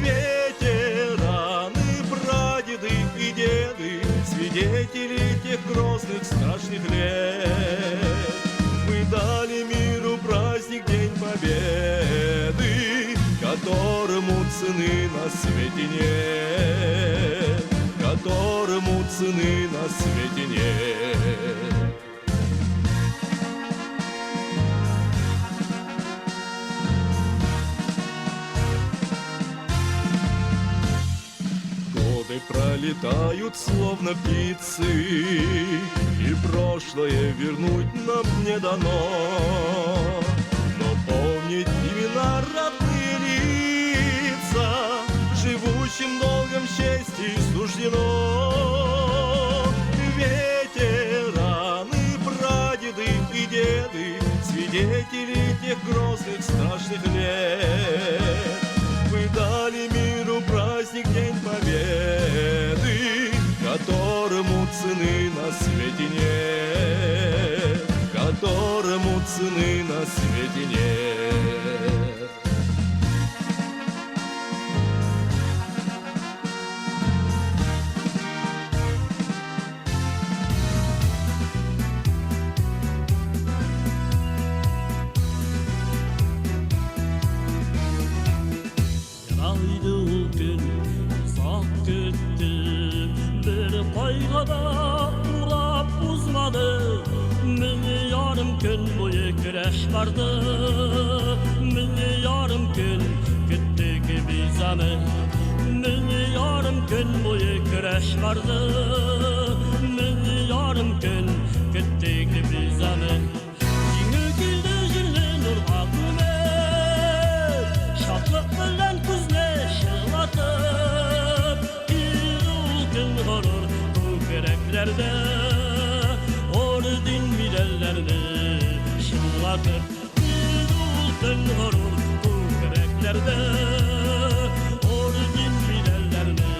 [SPEAKER 11] Ветераны, прадеды и деды, свидетели тех грозных страшных лет. Мы дали миру праздник День Победы, которому цены на свете нет, которому цены на свете нет. Годы пролетают, словно птицы, и прошлое вернуть нам не дано. Но помнить имена родные лица живущим долгом чести суждено. Ветераны, прадеды и деды, свидетели тех грозных страшных лет. Мы дали миру праздник День Победы, которому цены на свете нет, Которому цены на свете нет.
[SPEAKER 12] Ерак иде ул көн, озак көттем, бер кайгы да урап узмады. Мең ярым көн буе көрәш барды, мең ярым көн көттек без аны. Мең ярым көн буе көрәш барды, мең ярым көн көттек без аны. Җиңү килде җирне нурга күмеп, шатлык белән күзне чылатып, килде ул көн горур күкрәкләрдә, орден медальләрне чыңлатып. Килде ул көн горур күкрәкләрдә, орден медальләрне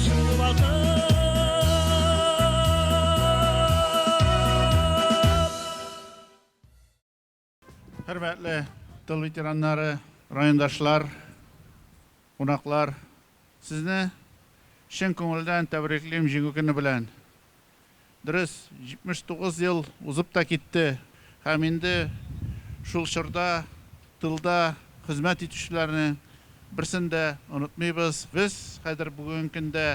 [SPEAKER 12] чыңлатып.
[SPEAKER 13] Хөрмәтле тыл ветераннары, райондашлар, кунаклар, сезне чын күңелдән тәбриклим Җиңү көне белән. Дөрес, 79 ел узып та китте һәм инде шул чорда тылда хезмәт итүчеләрне берсен дә онытмыйбыз. Без хәзер бүгенге көндә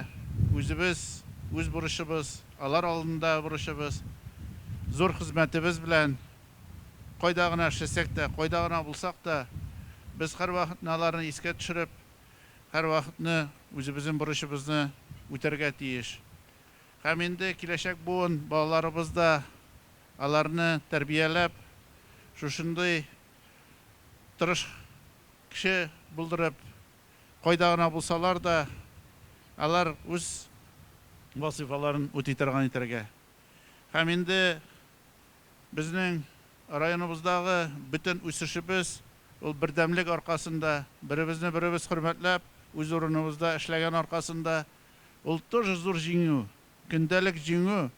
[SPEAKER 13] үзебез, үз бурычыбыз, алар алдында бурычыбыз, зур хезмәтебез белән кайда гына эшләсәк тә, кайда гына булсак та, без һәрвакытны аларны искә төшереп, һәрвакытны үзебезнең бурычыбызны үтәргә тиеш. Һәм инде киләчәк буын балаларыбыз да аларны тәрбияләп, шушындый тырыш кеше булдырып, кайда гына булсалар да, алар үз вазыйфаларын үти торган итәргә. Һәм инде безнең районыбыздагы бөтен үсешебез ул бердәмлек аркасында, беребезне беребез хөрмәтләп, үз урыныбызда эшләгән аркасында, ул тоже зур җиңү, көндәлек җиңү.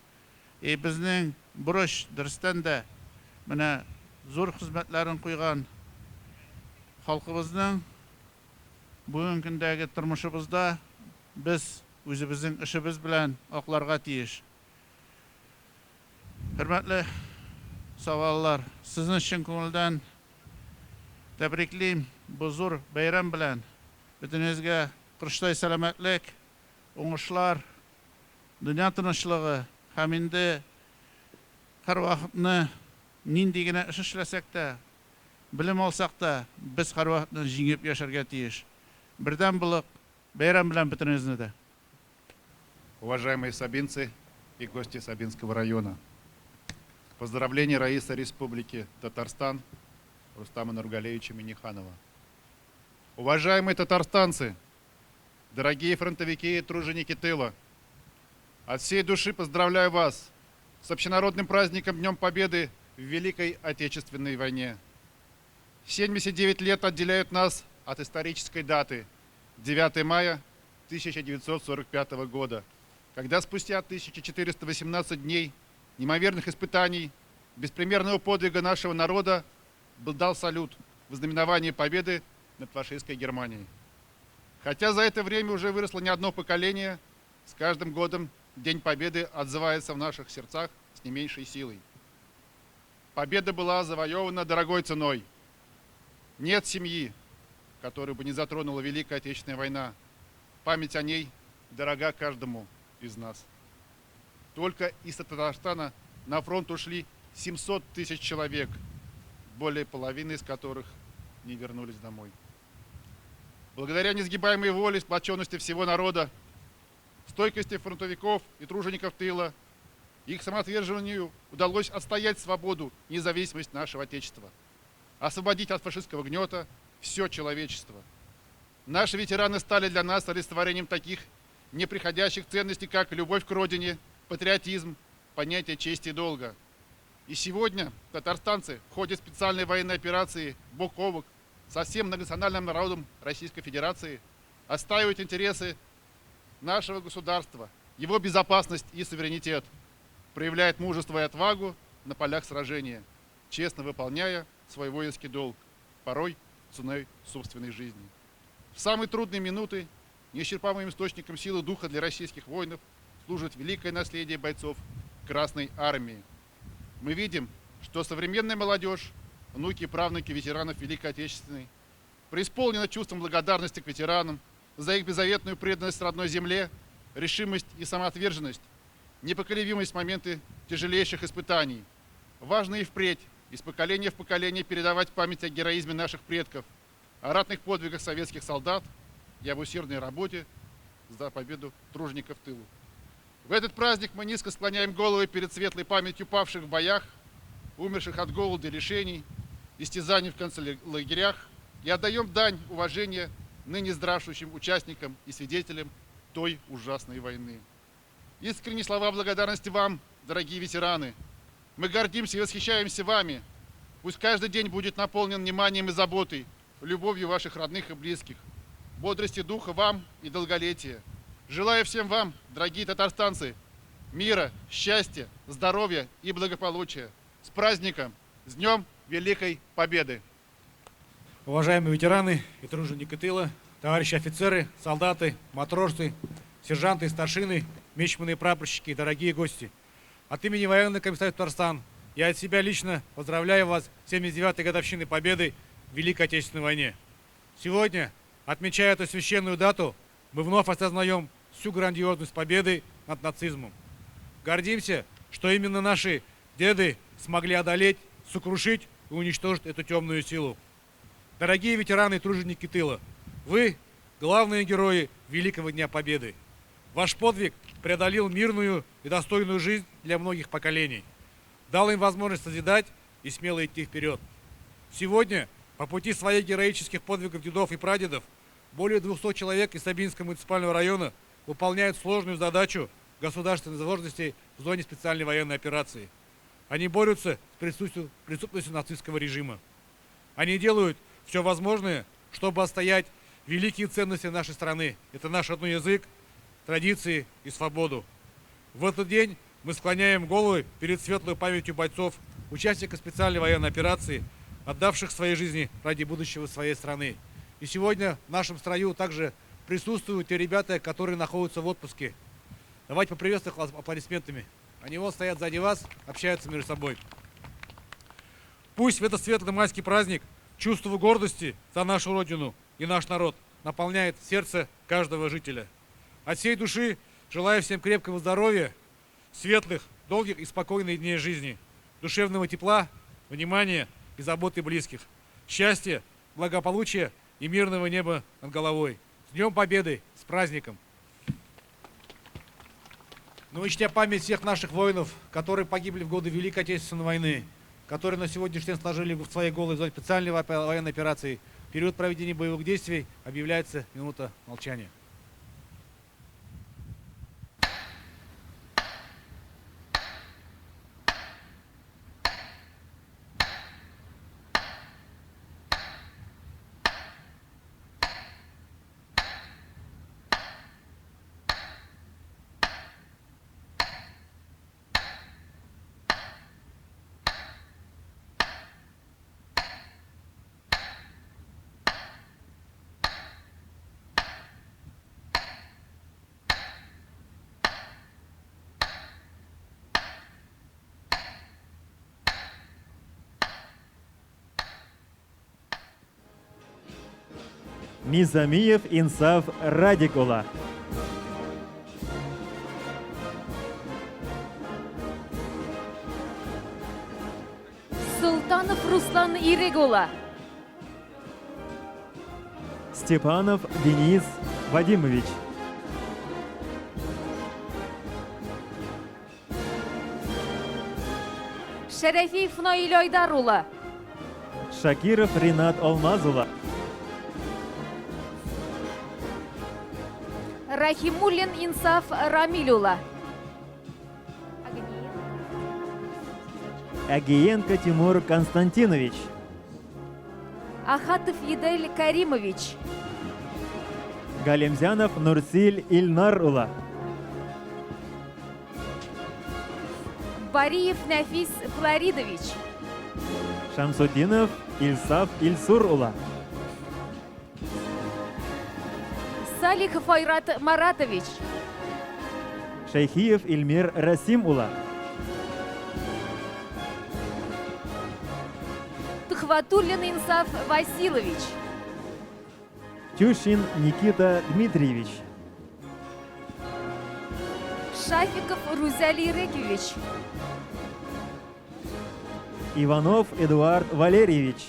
[SPEAKER 13] И безнең бурыч, дөрестән дә, менә зур хезмәтләрен куйган халкыбызның бүгенге көндәге тормышыбызда без үзебезнең эшебез белән акларга тиеш. Хөрмәтле сабалылар, сезне чын күңелдән тәбриклим бу зур бәйрәм белән. Бөтенегезгә корычтай сәламәтлек, уңышлар, дөнья тынычлыгы һәм инде һәрвакытны нинди генә эш эшләсәк тә, белем алсак та, без һәрвакытны җиңеп яшәргә тиеш. Бердәм булып, бәйрәм белән бөтенегезне дә.
[SPEAKER 14] Уважаемые сабинцы и гости Сабинского района, поздравления Раиса Республики Татарстан Рустама Нургалиевича Минниханова. Уважаемые татарстанцы, дорогие фронтовики и труженики тыла, от всей души поздравляю вас с общенародным праздником Днем Победы в Великой Отечественной войне. 79 лет отделяют нас от исторической даты 9 мая 1945 года, когда спустя 1418 дней неимоверных испытаний, беспримерного подвига нашего народа был дал салют в ознаменование победы над фашистской Германией. Хотя за это время уже выросло не одно поколение, с каждым годом День Победы отзывается в наших сердцах с не меньшей силой. Победа была завоевана дорогой ценой. Нет семьи, которую бы не затронула Великая Отечественная война. Память о ней дорога каждому из нас. Только из Татарстана на фронт ушли 700 тысяч человек, более половины из которых не вернулись домой. Благодаря несгибаемой воле и сплоченности всего народа, стойкости фронтовиков и тружеников тыла, их самоотвержению удалось отстоять свободу и независимость нашего Отечества, освободить от фашистского гнета все человечество. Наши ветераны стали для нас олицетворением таких неприходящих ценностей, как любовь к родине, патриотизм, понятие чести и долга. И сегодня татарстанцы в ходе специальной военной операции бок о бок со всем многонациональным народом Российской Федерации отстаивают интересы нашего государства, его безопасность и суверенитет, проявляют мужество и отвагу на полях сражения, честно выполняя свой воинский долг, порой ценой собственной жизни. В самые трудные минуты неисчерпаемым источником силы духа для российских воинов служит великое наследие бойцов Красной Армии. Мы видим, что современная молодежь, внуки и правнуки ветеранов Великой Отечественной, преисполнена чувством благодарности к ветеранам за их беззаветную преданность родной земле, решимость и самоотверженность, непоколебимость в моменты тяжелейших испытаний. Важно и впредь, из поколения в поколение передавать память о героизме наших предков, о ратных подвигах советских солдат и об усердной работе за победу тружеников тылу. В этот праздник мы низко склоняем головы перед светлой памятью павших в боях, умерших от голода и лишений, истязаний в концлагерях и отдаем дань уважения ныне здравствующим участникам и свидетелям той ужасной войны. Искренние слова благодарности вам, дорогие ветераны. Мы гордимся и восхищаемся вами. Пусть каждый день будет наполнен вниманием и заботой, любовью ваших родных и близких, бодрости духа вам и долголетия. Желаю всем вам, дорогие татарстанцы, мира, счастья, здоровья и благополучия. С праздником! С Днем Великой Победы!
[SPEAKER 13] Уважаемые ветераны и труженики тыла, товарищи офицеры, солдаты, матросы, сержанты, старшины, мичманы и прапорщики, дорогие гости. От имени военного комиссариата Татарстан я от себя лично поздравляю вас с 79-й годовщиной Победы в Великой Отечественной войне. Сегодня, отмечая эту священную дату, мы вновь осознаем всю грандиозность победы над нацизмом. Гордимся, что именно наши деды смогли одолеть, сокрушить и уничтожить эту темную силу. Дорогие ветераны и труженики тыла, вы главные герои Великого Дня Победы. Ваш подвиг преодолел мирную и достойную жизнь для многих поколений, дал им возможность созидать и смело идти вперед. Сегодня по пути своих героических подвигов дедов и прадедов более 200 человек из Сабинского муниципального района выполняют сложную задачу государственной задолженности в зоне специальной военной операции. Они борются с преступностью нацистского режима. Они делают все возможное, чтобы отстоять великие ценности нашей страны. Это наш родной язык, традиции и свободу. В этот день мы склоняем головы перед светлой памятью бойцов, участников специальной военной операции, отдавших свои жизни ради будущего своей страны. И сегодня в нашем строю также присутствуют те ребята, которые находятся в отпуске. Давайте поприветствуем их аплодисментами. Они вот стоят сзади вас, общаются между собой. Пусть в этот светлый майский праздник чувство гордости за нашу Родину и наш народ наполняет сердце каждого жителя. От всей души желаю всем крепкого здоровья, светлых, долгих и спокойных дней жизни, душевного тепла, внимания и заботы близких, счастья, благополучия и мирного неба над головой. С Днем Победы! С праздником! Ну и чтя память всех наших воинов, которые погибли в годы Великой Отечественной войны, которые на сегодняшний день сложили в свои головы в зоне специальной военной операции, в период проведения боевых действий объявляется минута молчания.
[SPEAKER 1] Низамиев Инсаф Радик улы.
[SPEAKER 2] Солтанов Руслан Ирек улы.
[SPEAKER 1] Степанов Денис Вадимович.
[SPEAKER 2] Шәрәфиев Наил Айдар улы.
[SPEAKER 1] Шакиров Ринат Алмаз улы.
[SPEAKER 2] Рахимуллин Инсаф Рамиль улы.
[SPEAKER 1] Агиенко Тимур Константинович.
[SPEAKER 2] Ахатов Едель Каримович.
[SPEAKER 1] Галимзянов Нурсиль Ильнар улы.
[SPEAKER 2] Бариев Нәфис Флоридович.
[SPEAKER 1] Шамсутдинов Илсаф Илсур улы.
[SPEAKER 2] Салихов Айрат Маратович.
[SPEAKER 1] Шәйхиев Илмир Рәсим улы.
[SPEAKER 2] Төхвәтуллин Инсаф Василович.
[SPEAKER 1] Тющин Никита Дмитриевич.
[SPEAKER 2] Шафиков Рузаль Ирекович.
[SPEAKER 1] Иванов Эдуард Валерьевич.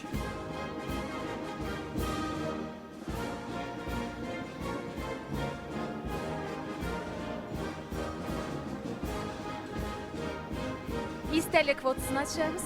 [SPEAKER 2] Истәлек фотосына төшәбез.